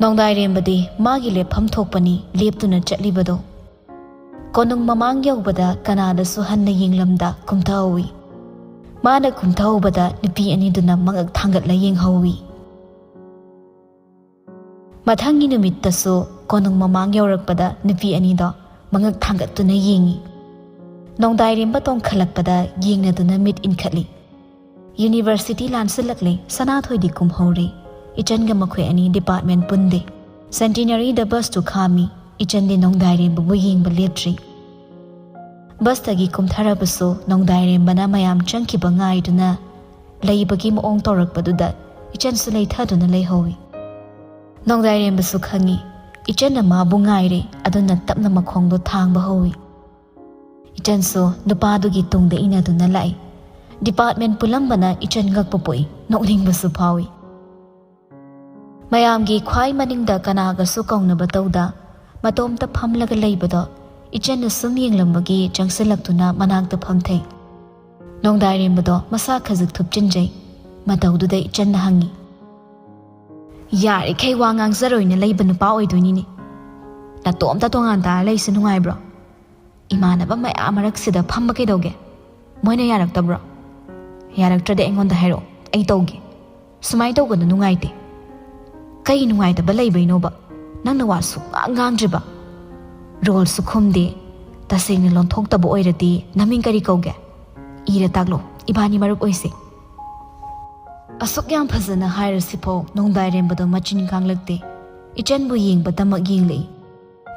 ꯅꯣꯡꯗꯥꯏꯔꯦꯝꯕꯗꯤ ꯃꯥꯒꯤ ꯂꯦꯞꯐꯝ ꯊꯣꯛꯄꯅꯤ ꯂꯦꯞꯇꯨꯅ ꯆꯠꯂꯤꯕꯗꯣ꯫ ꯀꯣꯅꯨꯡ ꯃꯃꯥꯡ ꯌꯧꯕꯗ ꯀꯅꯥꯗꯁꯨ ꯍꯟꯅ ꯌꯦꯡꯂꯝꯗ ꯀꯨꯝꯊꯍꯧꯏ꯫ ꯃꯥꯅ ꯀꯨꯝꯊꯍꯧꯕꯗ ꯅꯨꯄꯤ ꯑꯅꯤꯗꯨꯅ ꯃꯉꯛ ꯊꯥꯡꯒꯠꯂ ꯌꯦꯡꯍꯧꯏ꯫ ꯃꯊꯪꯒꯤ ꯅꯨꯃꯤꯠꯇꯁꯨ ꯀꯣꯅꯨꯡ ꯃꯃꯥꯡ ꯌꯧꯔꯛꯄꯗ ꯅꯨꯄꯤ ꯑꯅꯤꯗꯣ ꯃꯉꯛ ꯊꯥꯡꯒꯠꯇꯨꯅ ꯌꯦꯡꯏ꯫ ꯅꯣꯡꯗꯥꯏꯔꯦꯝꯕ ꯇꯣꯡꯈꯠꯂꯛꯄꯗ ꯌꯦꯡꯅꯗꯨꯅ ꯃꯤꯠ ꯏꯟꯈꯠꯂꯤ꯫ ꯌꯨꯅꯤꯚꯔꯁꯤꯇꯤ ꯂꯥꯟꯁꯤꯜꯂꯛꯂꯦ, ꯁꯅꯥꯊꯣꯏꯗꯤ ꯀꯨꯝꯍꯧꯔꯦ꯫ ꯏꯆꯟꯒ ꯃꯈꯣꯏ ꯑꯅꯤ ꯗꯤꯄꯥꯔꯠꯃꯦꯟ ꯄꯨꯟꯗꯦ꯫ ꯁꯦꯟꯇꯤꯅꯔꯤꯗ ꯕꯁꯇꯨ ꯈꯥꯝꯃꯤ꯫ ꯏꯆꯟꯗꯤ ꯅꯣꯡꯗꯥꯏꯔꯦꯝꯕꯕꯨ ꯌꯦꯡꯕ ꯂꯦꯞꯇ꯭ꯔꯤ꯫ ꯕꯁꯇꯒꯤ ꯀꯨꯝꯊꯔꯕꯁꯨ ꯅꯣꯡꯗꯥꯏꯔꯦꯝꯕꯅ ꯃꯌꯥꯝ ꯆꯪꯈꯤꯕ ꯉꯥꯏꯗꯨꯅ ꯂꯩꯕꯒꯤ ꯃꯑꯣꯡ ꯇꯧꯔꯛꯄꯗꯨꯗ ꯏꯆꯟꯁꯨ ꯂꯩꯊꯗꯨꯅ ꯂꯩꯍꯧꯏ꯫ ꯅꯣꯡꯗꯥꯏꯔꯦꯝꯕꯁꯨ ꯈꯪꯏ, ꯏꯆꯟꯅ ꯃꯥꯕꯨ ꯉꯥꯏꯔꯦ, ꯑꯗꯨꯅ ꯇꯞꯅ ꯃꯈꯣꯡꯗꯣ ꯊꯥꯡꯕ ꯍꯧꯏ꯫ ꯏꯆꯟꯁꯨ ꯅꯨꯄꯥꯗꯨꯒꯤ ꯇꯨꯡꯗ ꯏꯟꯅꯗꯨꯅ ꯂꯥꯛꯏ꯫ ꯗꯤꯄꯥꯔꯠꯃꯦꯟ ꯄꯨꯜꯂꯝꯕꯅ ꯏꯆꯟ ꯉꯛꯄ ꯄꯣꯛꯏ, ꯅꯣꯛꯅꯤꯡꯕꯁꯨ ꯐꯥꯎꯏ꯫ ꯃꯌꯥꯝꯒꯤ ꯈ꯭ꯋꯥꯏ ꯃꯅꯤꯡꯗ ꯀꯅꯥꯒꯁꯨ ꯀꯧꯅꯕ ꯇꯧꯗ ꯃꯇꯣꯝꯇ ꯐꯝꯂꯒ ꯂꯩꯕꯗꯣ ꯏꯆꯟꯅ ꯁꯨꯝ ꯌꯦꯡꯂꯝꯕꯒꯤ ꯆꯪꯁꯤꯜꯂꯛꯇꯨꯅ ꯃꯅꯥꯛꯇ ꯐꯝꯊꯩ꯫ ꯅꯣꯡꯗꯥꯏꯔꯦꯝꯕꯗꯣ ꯃꯁꯥ ꯈꯖꯤꯛ ꯊꯨꯞꯆꯤꯟꯖꯩ꯫ ꯃꯇꯧꯗꯨꯗ ꯏꯆꯟꯅ ꯍꯪꯉꯤ, "ꯌꯥꯔꯤꯈꯩ ꯋꯥ ꯉꯥꯡꯖꯔꯣꯏꯅ ꯂꯩꯕ ꯅꯨꯄꯥ ꯑꯣꯏꯗꯣꯏꯅꯤꯅꯦ꯫ ꯅꯇꯣꯝꯇ ꯇꯣꯉꯥꯟ ꯇꯥꯔ ꯂꯩꯁꯦ ꯅꯨꯡꯉꯥꯏꯕ꯭ꯔꯣ? ꯏꯃꯥꯟꯅꯕ ꯃꯌꯥꯝ ꯃꯔꯛꯁꯤꯗ ꯐꯝꯕ ꯀꯩꯗꯧꯒꯦ? ꯃꯣꯏꯅ ꯌꯥꯔꯛꯇꯕ꯭ꯔꯣ?" "ꯌꯥꯔꯛꯇ꯭ꯔꯗꯤ ꯑꯩꯉꯣꯟꯗ ꯍꯥꯏꯔꯛꯑꯣ, ꯑꯩ ꯇꯧꯒꯦ꯫ ꯁꯨꯃꯥꯏꯅ ꯇꯧꯒꯅꯨ, ꯅꯨꯡꯉꯥꯏꯇꯦ꯫" "ꯀꯩ ꯅꯨꯡꯉꯥꯏꯇꯕ ꯂꯩꯕꯩꯅꯣꯕ? ꯅꯪꯅ ꯋꯥ ꯁꯨꯡꯉꯥꯡ ꯉꯥꯡꯗ꯭ꯔꯤꯕ? ꯔꯣꯜꯁꯨ ꯈꯨꯝꯗꯦ꯫ ꯇꯁꯦꯡꯅ ꯂꯣꯟꯊꯣꯛꯇꯕ ꯑꯣꯏꯔꯗꯤ ꯅꯃꯤꯡ ꯀꯔꯤ ꯀꯧꯒꯦ? ꯏꯔ ꯇꯥꯛꯂꯣ, ꯏꯕꯥꯅꯤ ꯃꯔꯨꯞ ꯑꯣꯏꯁꯦ꯫" ꯑꯁꯨꯛ ꯌꯥꯝ ꯐꯖꯅ ꯍꯥꯏꯔꯁꯤꯐꯥꯎ ꯅꯣꯡꯗꯥꯏꯔꯦꯝꯕꯗꯣ ꯃꯆꯤꯟ ꯀꯥꯡꯂꯛꯇꯦ꯫ ꯏꯆꯟꯕꯨ ꯌꯦꯡꯕꯇꯃꯛ ꯌꯦꯡꯂꯛꯏ꯫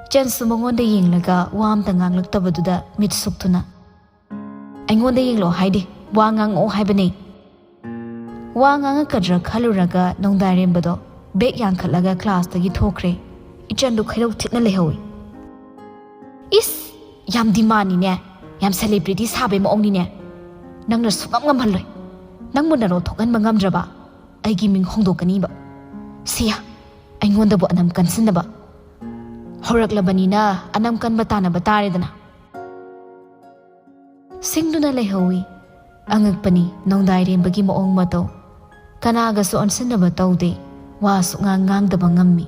ꯏꯆꯟꯁꯨ ꯃꯉꯣꯟꯗ ꯌꯦꯡꯂꯒ ꯋꯥ ꯑꯝꯇ ꯉꯥꯡꯂꯛꯇꯕꯗꯨꯗ ꯃꯤꯠ ꯁꯨꯛꯇꯨꯅ, "ꯑꯩꯉꯣꯟꯗ ꯌꯦꯡꯂꯛꯑꯣ ꯍꯥꯏꯗꯦ, ꯋꯥ ꯉꯥꯡꯉꯛꯑꯣ ꯍꯥꯏꯕꯅꯦ꯫" ꯋꯥ ꯉꯥꯡꯉꯛꯀꯗ꯭ꯔꯥ ꯈꯜꯂꯨꯔꯒ ꯅꯣꯡꯗꯥꯏꯔꯦꯝꯕꯗꯣ ꯕꯦꯛ ꯌꯥꯡꯈꯠꯂꯒ ꯀ꯭ꯂꯥꯁꯇꯒꯤ ꯊꯣꯛꯈ꯭ꯔꯦ꯫ ꯏꯆꯟꯗꯨ ꯈꯩꯗꯧ ꯊꯤꯠꯅ ꯂꯩꯍꯧꯏ꯫ "ꯏꯁ, ꯌꯥꯝ ꯗꯤꯃꯥꯟꯅꯤꯅꯦ, ꯌꯥꯝ ꯁꯦꯂꯦꯕ꯭ꯔꯤꯇꯤ ꯁꯥꯕꯩ ꯃꯑꯣꯡꯅꯤꯅꯦ꯫ ꯅꯪꯅ ꯁꯨꯡꯉꯝ ꯉꯝꯍꯜꯂꯣꯏ꯫ ꯅꯪꯕꯨ ꯅꯔꯣꯜ ꯊꯣꯛꯍꯟꯕ ꯉꯝꯗ꯭ꯔꯕ ꯑꯩꯒꯤ ꯃꯤꯡ ꯍꯣꯡꯗꯣꯛꯀꯅꯤꯕ꯫ ꯁꯤꯌꯥ, ꯑꯩꯉꯣꯟꯗꯕꯨ ꯑꯅꯝ ꯀꯟꯁꯤꯟꯅꯕ꯫ ꯍꯧꯔꯛꯂꯕꯅꯤꯅ ꯑꯅꯝ ꯀꯟꯕ ꯇꯥꯟꯅꯕ ꯇꯥꯔꯦꯗꯅ꯫" ꯁꯤꯡꯗꯨꯅ ꯂꯩꯍꯧꯏ꯫ ꯑꯉꯛꯄꯅꯤ, ꯅꯣꯡꯗꯥꯏꯔꯦꯝꯕꯒꯤ ꯃꯑꯣꯡ ꯃꯇꯧ꯫ ꯀꯅꯥꯒꯁꯨ ꯑꯣꯟꯁꯤꯟꯅꯕ ꯇꯧꯗꯦ, ꯋꯥ ꯁꯨꯛꯉꯥꯡ ꯉꯥꯡꯗꯕ ꯉꯝꯃꯤ꯫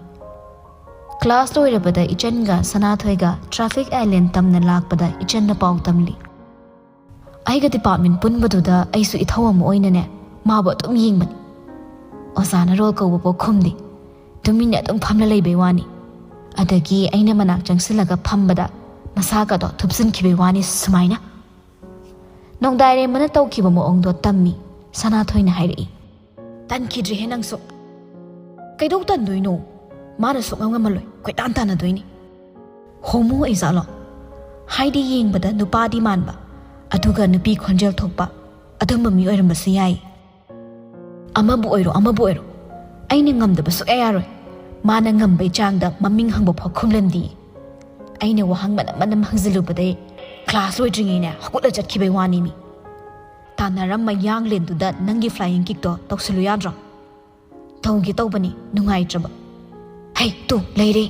ꯀ꯭ꯂꯥꯁ ꯂꯣꯏꯔꯕꯗ ꯏꯆꯟꯒ ꯁꯅꯥꯊꯣꯏꯒ traffic island ꯇꯝꯅ ꯂꯥꯛꯄꯗ ꯏꯆꯟꯅ ꯄꯥꯎ ꯇꯝꯂꯤ꯫ ꯑꯩꯒ department ꯄꯨꯟꯕꯗꯨꯗ ꯑꯩꯁꯨ ꯏꯊꯧ ꯑꯃ ꯑꯣꯏꯅꯅꯦ ꯃꯥꯕꯨ ꯑꯗꯨꯝ ꯌꯦꯡꯕꯅꯤ꯫ ꯑꯣꯖꯥꯅ ꯔꯣꯜ ꯀꯧꯕꯐꯥꯎ ꯈꯨꯝꯗꯦ, ꯇꯨꯃꯤꯟꯅ ꯑꯗꯨꯝ ꯐꯝꯂ ꯂꯩꯕꯩ ꯋꯥꯅꯤ꯫ ꯑꯗꯒꯤ ꯑꯩꯅ ꯃꯅꯥꯛ ꯆꯪꯁꯤꯜꯂꯒ ꯐꯝꯕꯗ ꯃꯁꯥꯒꯗꯣ ꯊꯨꯞꯆꯤꯟꯈꯤꯕꯩ ꯋꯥꯅꯤ꯫ ꯁꯨꯃꯥꯏꯅ ꯅꯣꯡꯗꯥꯏꯔꯦꯝꯕꯅ ꯇꯧꯈꯤꯕ ꯃꯑꯣꯡꯗꯣ ꯇꯝꯃꯤ꯫ ꯁꯅꯥꯊꯣꯏꯅ ꯍꯥꯏꯔꯛꯏ꯫ "ꯇꯟꯈꯤꯗ꯭ꯔꯤꯍꯦ ꯅꯪꯁꯨ꯫ ꯀꯩꯗꯧ ꯇꯟꯗꯣꯏꯅꯣ? ꯃꯥꯅ ꯁꯨꯛꯉꯝ ꯉꯝꯃꯜꯂꯣꯏ, ꯀꯣꯏꯇꯥꯟ ꯇꯥꯟꯅꯗꯣꯏꯅꯤ꯫" "ꯍꯣꯃꯣ ꯑꯣꯏꯖꯥꯠꯂꯣ? ꯍꯥꯏꯗꯤ ꯌꯦꯡꯕꯗ ꯅꯨꯄꯥꯗꯤ ꯃꯥꯟꯕ, ꯑꯗꯨꯒ ꯅꯨꯄꯤ ꯈꯣꯟꯖꯦꯜ ꯊꯣꯛꯄ, ꯑꯗꯨꯝꯕ ꯃꯤ ꯑꯣꯏꯔꯝꯕꯁꯨ ꯌꯥꯏ꯫" "ꯑꯃꯕꯨ ꯑꯣꯏꯔꯣ, ꯑꯃꯕꯨ ꯑꯣꯏꯔꯣ, ꯑꯩꯅ ꯉꯝꯗꯕ ꯁꯨꯛꯌꯥ ꯌꯥꯔꯣꯏ꯫ ꯃꯥꯅ ꯉꯝꯕꯩ ꯆꯥꯡꯗ ꯃꯃꯤꯡ ꯍꯪꯕ ꯐꯥꯎ ꯈꯨꯝꯂꯝꯗꯦ꯫" ꯑꯩꯅ ꯋꯥꯍꯪ ꯃꯅꯝ ꯃꯅꯝ ꯍꯪꯖꯤꯜꯂꯨꯕꯗꯩ ꯀ꯭ꯂꯥꯁ ꯂꯣꯏꯗ꯭ꯔꯤꯉꯩꯅꯦ ꯍꯧꯒꯠꯂ ꯆꯠꯈꯤꯕꯩ ꯋꯥꯅꯤꯃꯤ꯫ "ꯇꯥꯟꯅꯔꯝꯕ ꯌꯥꯡꯂꯦꯟꯗꯨꯗ ꯅꯪꯒꯤ flying kickꯇꯣ ꯇꯧꯁꯤꯜꯂꯨ ꯌꯥꯗ꯭ꯔꯣ?" "ꯇꯧꯒꯦ ꯇꯧꯕꯅꯤ, ꯅꯨꯡꯉꯥꯏꯇ꯭ꯔꯕ꯫" "ꯍꯩ, ꯇꯨ ꯂꯩꯔꯦ!"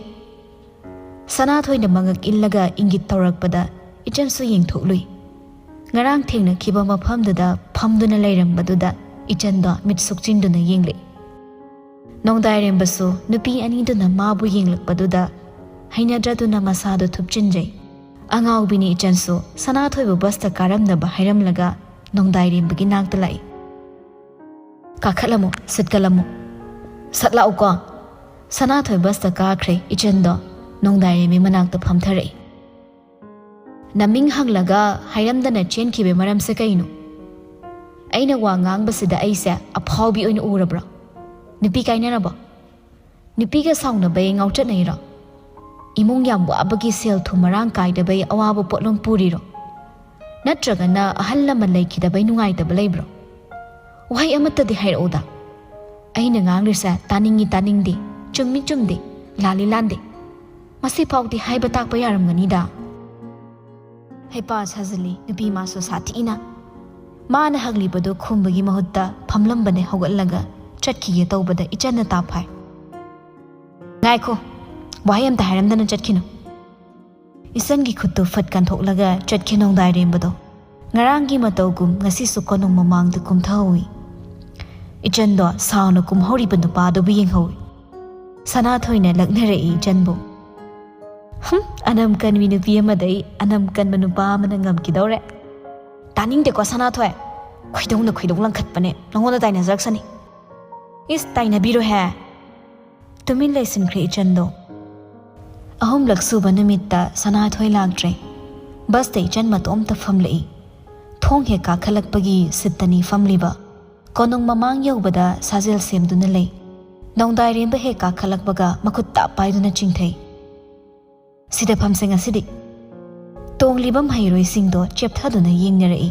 ꯁꯅꯥꯊꯣꯏꯅ ꯃꯉꯛ ꯏꯜꯂꯒ ꯏꯪꯒꯤꯠ ꯇꯧꯔꯛꯄꯗ ꯏꯆꯟꯁꯨ ꯌꯦꯡꯊꯣꯛꯂꯨꯏ꯫ ꯉꯔꯥꯡ ꯊꯦꯡꯅꯈꯤꯕ ꯃꯐꯝꯗꯨꯗ ꯐꯝꯗꯨꯅ ꯂꯩꯔꯝꯕꯗꯨꯗ ꯏꯆꯟꯗꯣ ꯃꯤꯠ ꯁꯨꯛꯆꯤꯟꯗꯨꯅ ꯌꯦꯡꯂꯛꯏ꯫ ꯅꯣꯡꯗꯥꯏꯔꯦꯝꯕꯁꯨ ꯅꯨꯄꯤ ꯑꯅꯤꯗꯨꯅ ꯃꯥꯕꯨ ꯌꯦꯡꯂꯛꯄꯗꯨꯗ ꯍꯩꯅꯗ꯭ꯔꯗꯨꯅ ꯃꯁꯥꯗꯨ ꯊꯨꯞꯆꯤꯟꯖꯩ꯫ ꯑꯉꯥꯎꯕꯤꯅꯤ ꯏꯆꯟꯁꯨ ꯁꯅꯥꯊꯣꯏꯕꯨ ꯕꯁꯇ ꯀꯥꯔꯝꯅꯕ ꯍꯥꯏꯔꯝꯂꯒ ꯅꯣꯡꯗꯥꯏꯔꯦꯝꯕꯒꯤ ꯅꯥꯛꯇ ꯂꯥꯛꯏ꯫ "ꯀꯥꯈꯠꯂꯝꯃꯨ, ꯁꯤꯠ ꯀꯜꯂꯝꯃꯨ꯫ ꯁꯠ ꯂꯥꯛꯎꯀꯣ꯫" ꯁꯅꯥꯊꯣꯏ ꯕꯁꯇ ꯀꯥꯈ꯭ꯔꯦ꯫ ꯏꯆꯟꯗꯣ ꯅꯣꯡꯗꯥꯏꯔꯦꯝꯕꯤ ꯃꯅꯥꯛꯇ ꯐꯝꯊꯔꯛꯏ꯫ "ꯅꯃꯤꯡ ꯍꯪꯂꯒ ꯍꯥꯏꯔꯝꯗꯅ ꯆꯦꯟꯈꯤꯕꯩ ꯃꯔꯝꯁꯦ ꯀꯩꯅꯣ? ꯑꯩꯅ ꯋꯥ ꯉꯥꯡꯕꯁꯤꯗ ꯑꯩꯁꯦ ꯑꯐꯥꯎꯕꯤ ꯑꯣꯏꯅ ꯎꯔꯕ꯭ꯔꯣ? ꯅꯨꯄꯤ ꯀꯥꯏꯅꯔꯕꯣ? ꯅꯨꯄꯤꯒ ꯁꯥꯎꯅꯕꯩ ꯉꯥꯎꯆꯠꯅꯩꯔꯣ? ꯏꯃꯨꯡ ꯌꯥꯝ ꯋꯥꯕꯒꯤ ꯁꯦꯜ ꯊꯨꯝ ꯃꯔꯥꯡ ꯀꯥꯏꯗꯕꯩ ꯑꯋꯥꯕ ꯄꯣꯠꯂꯨꯝ ꯄꯨꯔꯤꯔꯣ? ꯅꯠꯇ꯭ꯔꯒꯅ ꯑꯍꯜ ꯂꯃꯟ ꯂꯩꯈꯤꯗꯕꯩ ꯅꯨꯡꯉꯥꯏꯇꯕ ꯂꯩꯕ꯭ꯔꯣ? ꯋꯥꯍꯩ ꯑꯃꯠꯇꯗꯤ ꯍꯥꯏꯔꯛꯎꯗ꯫ ꯑꯩꯅ ꯉꯥꯡꯂꯤꯁꯦ ꯇꯥꯅꯤꯡꯉꯤ ꯇꯥꯅꯤꯡꯗꯦ, ꯆꯨꯝꯃꯤ ꯆꯨꯝꯗꯦ, ꯂꯥꯜꯂꯤ ꯂꯥꯟꯗꯦ, ꯃꯁꯤꯐꯥꯎꯗꯤ ꯍꯥꯏꯕ ꯇꯥꯛꯄ ꯌꯥꯔꯝꯒꯅꯤꯗ꯫" ꯍꯩꯄꯥ ꯁꯥꯖꯤꯜꯂꯤ ꯅꯨꯄꯤ ꯃꯥꯁꯨ ꯁꯥꯊꯤꯅ꯫ ꯃꯥꯅ ꯍꯪꯂꯤꯕꯗꯨ ꯈꯨꯝꯕꯒꯤ ꯃꯍꯨꯠꯇ ꯐꯝꯂꯝꯕꯅꯦ ꯍꯧꯒꯠꯂꯒ ꯆꯠꯈꯤꯒꯦ ꯇꯧꯕꯗ ꯏꯆꯟꯅ ꯇꯥꯞ ꯐꯥꯏ꯫ "ꯉꯥꯏꯈꯣ, ꯋꯥꯍꯩ ꯑꯝꯇ ꯍꯥꯏꯔꯝꯗꯅ ꯆꯠꯈꯤꯅꯨ꯫" ꯏꯆꯟꯒꯤ ꯈꯨꯠꯇꯨ ꯐꯠ ꯀꯟꯊꯣꯛꯂꯒ ꯆꯠꯈꯤ ꯅꯣꯡꯗꯥꯏꯔꯦꯝꯕꯗꯣ꯫ ꯉꯔꯥꯡꯒꯤ ꯃꯇꯧꯒꯨꯝ ꯉꯁꯤꯁꯨ ꯀꯣꯅꯨꯡ ꯃꯃꯥꯡꯗ ꯀꯨꯝꯊꯍꯧꯏ꯫ ꯏꯆꯟꯗꯣ ꯁꯥꯎꯅ ꯀꯨꯝꯍꯧꯔꯤꯕ ꯅꯨꯄꯥꯗꯨꯕꯨ ꯌꯦꯡꯍꯧꯏ꯫ ꯁꯅꯥꯊꯣꯏꯅ ꯂꯛꯅꯔꯛꯏ ꯏꯆꯟꯕꯨ꯫ "ꯍꯨꯝ, ꯑꯅꯝ ꯀꯟꯕꯤ ꯅꯨꯄꯤ ꯑꯃꯗꯩ ꯑꯅꯝ ꯀꯟꯕ ꯅꯨꯄꯥ ꯑꯃꯅ ꯉꯝꯈꯤꯗꯧꯔꯦ꯫ ꯇꯥꯅꯤꯡꯗꯦꯀꯣ ꯁꯅꯥꯊꯣꯏ, ꯈꯣꯏꯗꯧꯅ ꯈꯣꯏꯗꯧ ꯂꯪꯈꯠꯄꯅꯦ, ꯅꯉꯣꯟꯗ ꯇꯥꯏꯅꯖꯔꯛꯁꯅꯤ꯫" "ꯏꯁ, ꯇꯥꯏꯅꯕꯤꯔꯣꯍꯦ꯫" ꯇꯨꯃꯤꯟ ꯂꯩꯁꯤꯟꯈ꯭ꯔꯦ ꯏꯆꯟꯗꯣ꯫ ꯑꯍꯨꯝꯂꯛ ꯁꯨꯕ ꯅꯨꯃꯤꯠꯇ ꯁꯅꯥꯊꯣꯏ ꯂꯥꯛꯇ꯭ꯔꯦ꯫ ꯕꯁꯇ ꯏꯆꯟ ꯃꯇꯣꯝꯇ ꯐꯝꯂꯛꯏ꯫ ꯊꯣꯡ ꯍꯦꯛ ꯀꯥꯈꯠꯂꯛꯄꯒꯤ ꯁꯤꯠꯇꯅꯤ ꯐꯝꯂꯤꯕ꯫ ꯀꯣꯅꯨꯡ ꯃꯃꯥꯡ ꯌꯧꯕꯗ ꯁꯥꯖꯦꯜ ꯁꯦꯝꯗꯨꯅ ꯂꯩ꯫ ꯅꯣꯡꯗꯥꯏꯔꯦꯝꯕ ꯍꯦꯛ ꯀꯥꯈꯠꯂꯛꯄꯒ ꯃꯈꯨꯠ ꯇꯥꯞ ꯄꯥꯏꯗꯨꯅ ꯆꯤꯡꯊꯩ꯫ "ꯁꯤꯗ ꯐꯝꯁꯦ ꯉꯁꯤꯗꯤ꯫" ꯇꯣꯡꯂꯤꯕ ꯃꯍꯩꯔꯣꯏꯁꯤꯡꯗꯣ ꯆꯦꯞꯊꯗꯨꯅ ꯌꯦꯡꯅꯔꯛꯏ꯫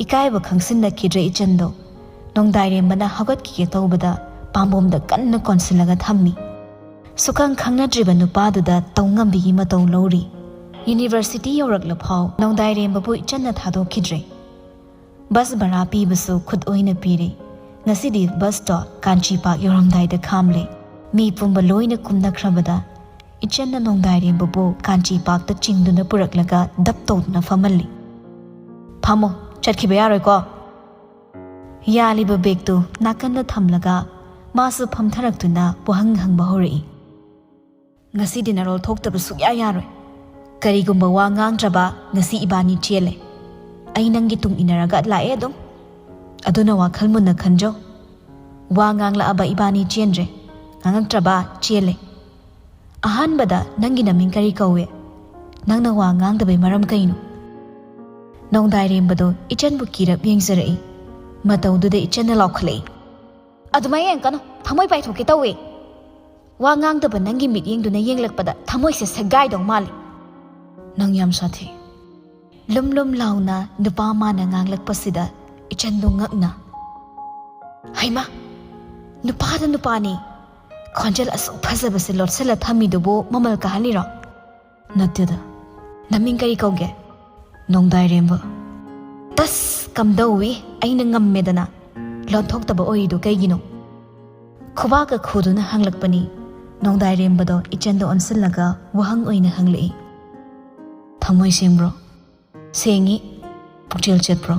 ꯏꯀꯥꯏꯕ ꯈꯪꯁꯤꯟꯅꯈꯤꯗ꯭ꯔꯦ ꯏꯆꯟꯗꯣ꯫ ꯅꯣꯡꯗꯥꯏꯔꯦꯝꯕꯅ ꯍꯧꯒꯠꯈꯤꯒꯦ ꯇꯧꯕꯗ ꯄꯥꯝꯕꯣꯝꯗ ꯀꯟꯅ ꯀꯣꯟꯁꯤꯜꯂꯒ ꯊꯝꯃꯤ꯫ ꯁꯨꯈꯪ ꯈꯪꯅꯗ꯭ꯔꯤꯕ ꯅꯨꯄꯥꯗꯨꯗ ꯇꯧꯉꯝꯕꯤꯒꯤ ꯃꯇꯧ ꯂꯧꯔꯤ꯫ ꯌꯨꯅꯤꯚꯔꯁꯤꯇꯤ ꯌꯧꯔꯛꯂꯐꯥꯎ ꯅꯣꯡꯗꯥꯏꯔꯦꯝꯕꯕꯨ ꯏꯆꯟꯅ ꯊꯥꯗꯣꯛꯈꯤꯗ꯭ꯔꯦ꯫ ꯕꯁ ꯚꯔꯥ ꯄꯤꯕꯁꯨ ꯈꯨꯠ ꯑꯣꯏꯅ ꯄꯤꯔꯦ꯫ ꯉꯁꯤꯗꯤ ꯕꯁꯇꯣ ꯀꯥꯟꯆꯤ ꯄꯥꯛ ꯌꯧꯔꯝꯗꯥꯏꯗ ꯈꯥꯝꯂꯦ꯫ ꯃꯤ ꯄꯨꯝꯕ ꯂꯣꯏꯅ ꯀꯨꯝꯅꯈ꯭ꯔꯕꯗ ꯏꯆꯟꯅ ꯅꯣꯡꯗꯥꯏꯔꯦꯝꯕꯕꯨ ꯀꯥꯟꯆꯤ ꯄꯥꯛꯇ ꯆꯤꯡꯗꯨꯅ ꯄꯨꯔꯛꯂꯒ ꯗꯞ ꯇꯧꯗꯨꯅ ꯐꯝꯍꯜꯂꯤ꯫ "ꯐꯝꯃꯣ, ꯆꯠꯈꯤꯕ ꯌꯥꯔꯣꯏꯀꯣ꯫" ꯌꯥꯜꯂꯤꯕ ꯕꯦꯒꯇꯨ ꯅꯥꯀꯟꯗ ꯊꯝꯂꯒ ꯃꯥꯁꯨ ꯐꯝꯊꯔꯛꯇꯨꯅ ꯋꯥꯍꯪ ꯍꯪꯕ ꯍꯧꯔꯛꯏ꯫ "ꯉꯁꯤꯗꯤ ꯅꯔꯣꯜ ꯊꯣꯛꯇꯕ ꯁꯨꯛꯌꯥ ꯌꯥꯔꯣꯏ꯫ ꯀꯔꯤꯒꯨꯝꯕ ꯋꯥ ꯉꯥꯡꯗ꯭ꯔꯕ ꯉꯁꯤ ꯏꯕꯥꯅꯤ ꯆꯦꯜꯂꯦ꯫ ꯑꯩ ꯅꯪꯒꯤ ꯇꯨꯡ ꯏꯟꯅꯔꯒ ꯂꯥꯛꯑꯦ ꯑꯗꯨꯝ꯫ ꯑꯗꯨꯅ ꯋꯥꯈꯜ ꯃꯨꯟꯅ ꯈꯟꯖꯧ꯫ ꯋꯥ ꯉꯥꯡꯂꯛꯑꯕ ꯏꯕꯥꯅꯤ ꯆꯦꯟꯗ꯭ꯔꯦ, ꯉꯥꯡꯉꯛꯇ꯭ꯔꯕ ꯆꯦꯜꯂꯦ꯫ ꯑꯍꯥꯟꯕꯗ ꯅꯪꯒꯤ ꯅꯃꯤꯡ ꯀꯔꯤ ꯀꯧꯏ? ꯅꯪꯅ ꯋꯥ ꯉꯥꯡꯗꯕꯩ ꯃꯔꯝ ꯀꯩꯅꯣ?" ꯅꯣꯡꯗꯥꯏꯔꯦꯝꯕꯗꯣ ꯏꯆꯟꯕꯨ ꯀꯤꯔꯞ ꯌꯦꯡꯖꯔꯛꯏ꯫ ꯃꯇꯧꯗꯨꯗ ꯏꯆꯟꯅ ꯂꯥꯎꯈꯠꯂꯛꯏ꯫ "ꯑꯗꯨꯃꯥꯏ ꯌꯦꯡꯀꯅꯨ, ꯊꯃꯣꯏ ꯄꯥꯏꯊꯣꯛꯀꯦ ꯇꯧꯋꯦ꯫ ꯋꯥ ꯉꯥꯡꯗꯕ ꯅꯪꯒꯤ ꯃꯤꯠꯌꯦꯡꯗꯨꯅ ꯌꯦꯡꯂꯛꯄꯗ ꯊꯃꯣꯏꯁꯦ ꯁꯦꯒꯥꯏꯗꯧ ꯃꯥꯜꯂꯤ꯫" "ꯅꯪ ꯌꯥꯝ ꯁꯥꯊꯤ꯫" ꯂꯨꯝ ꯂꯨꯝ ꯂꯥꯎꯅ ꯅꯨꯄꯥ ꯃꯥꯅ ꯉꯥꯡꯂꯛꯄꯁꯤꯗ ꯏꯆꯟꯗꯣ ꯉꯛꯅ, "ꯍꯩꯃꯥ, ꯅꯨꯄꯥꯗ ꯅꯨꯄꯥꯅꯤ꯫ ꯈꯣꯟꯖꯦꯜ ꯑꯁꯨꯛ ꯐꯖꯕꯁꯦ ꯂꯣꯠꯁꯤꯜꯂ ꯊꯝꯃꯤꯗꯨꯕꯨ ꯃꯃꯜ ꯀꯥꯍꯜꯂꯤꯔꯣ?" "ꯅꯠꯇꯦꯗ꯫ ꯅꯃꯤꯡ ꯀꯔꯤ ꯀꯧꯒꯦ?" "ꯅꯣꯡꯗꯥꯏꯔꯦꯝꯕ꯫" "ꯇꯁ, ꯀꯝꯗꯧꯏ? ꯑꯩꯅ ꯉꯝꯃꯦꯗꯅ꯫ ꯂꯣꯟꯊꯣꯛꯇꯕ ꯑꯣꯏꯔꯤꯗꯣ ꯀꯩꯒꯤꯅꯣ?" ꯈꯨꯕꯥꯛꯀ ꯈꯨꯗꯨꯅ ꯍꯪꯂꯛꯄꯅꯤ꯫ ꯅꯣꯡꯗꯥꯏꯔꯦꯝꯕꯗꯣ ꯏꯆꯟꯗ ꯑꯣꯟꯁꯤꯜꯂꯒ ꯋꯥꯍꯪ ꯑꯣꯏꯅ ꯍꯪꯂꯛꯏ꯫ "ꯊꯃꯣꯏ ꯁꯦꯡꯕ꯭ꯔꯣ?" "ꯁꯦꯡꯉꯤ꯫" "ꯄꯨꯛꯆꯦꯜ ꯆꯦꯠꯄ꯭ꯔꯣ?"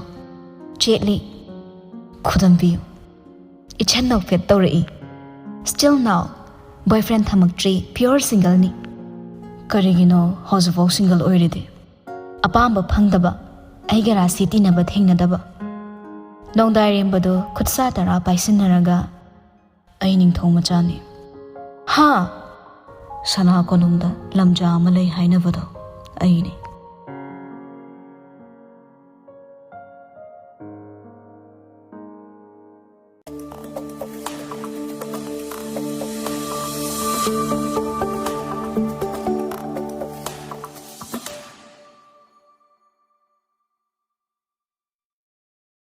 "ꯆꯦꯠꯂꯤ꯫" "ꯈꯨꯗꯝ ꯄꯤꯌꯨ꯫" ꯏꯆꯟ ꯅꯣꯛꯐꯦꯠ ꯇꯧꯔꯛꯏ꯫ "Still now, Boyfriend ꯊꯝꯃꯛꯇ꯭ꯔꯤ, pure single ꯅꯤ꯫ ꯀꯔꯤꯒꯤꯅꯣ ꯍꯧꯖꯤꯛꯐꯥꯎ single ꯑꯣꯏꯔꯤꯗꯤ? ꯑꯄꯥꯝꯕ ꯐꯪꯗꯕ, ꯑꯩꯒ ꯔꯥꯁꯤ ꯇꯤꯟꯅꯕ ꯊꯦꯡꯅꯗꯕ꯫ ꯅꯣꯡꯗꯥꯏꯔꯦꯝꯕꯗꯣ ꯈꯨꯠꯁꯥ ꯇꯔꯥ ꯄꯥꯏꯁꯤꯟꯅꯔꯒ, "ꯑꯩ ꯅꯤꯡꯊꯧ ꯃꯆꯥꯅꯤ꯫ ꯍꯥ? ꯁꯅꯥ ꯀꯣꯅꯨꯡꯗ ꯂꯝꯖꯥ ꯑꯃ ꯂꯩ ꯍꯥꯏꯅꯕꯗꯣ ꯑꯩꯅꯤ꯫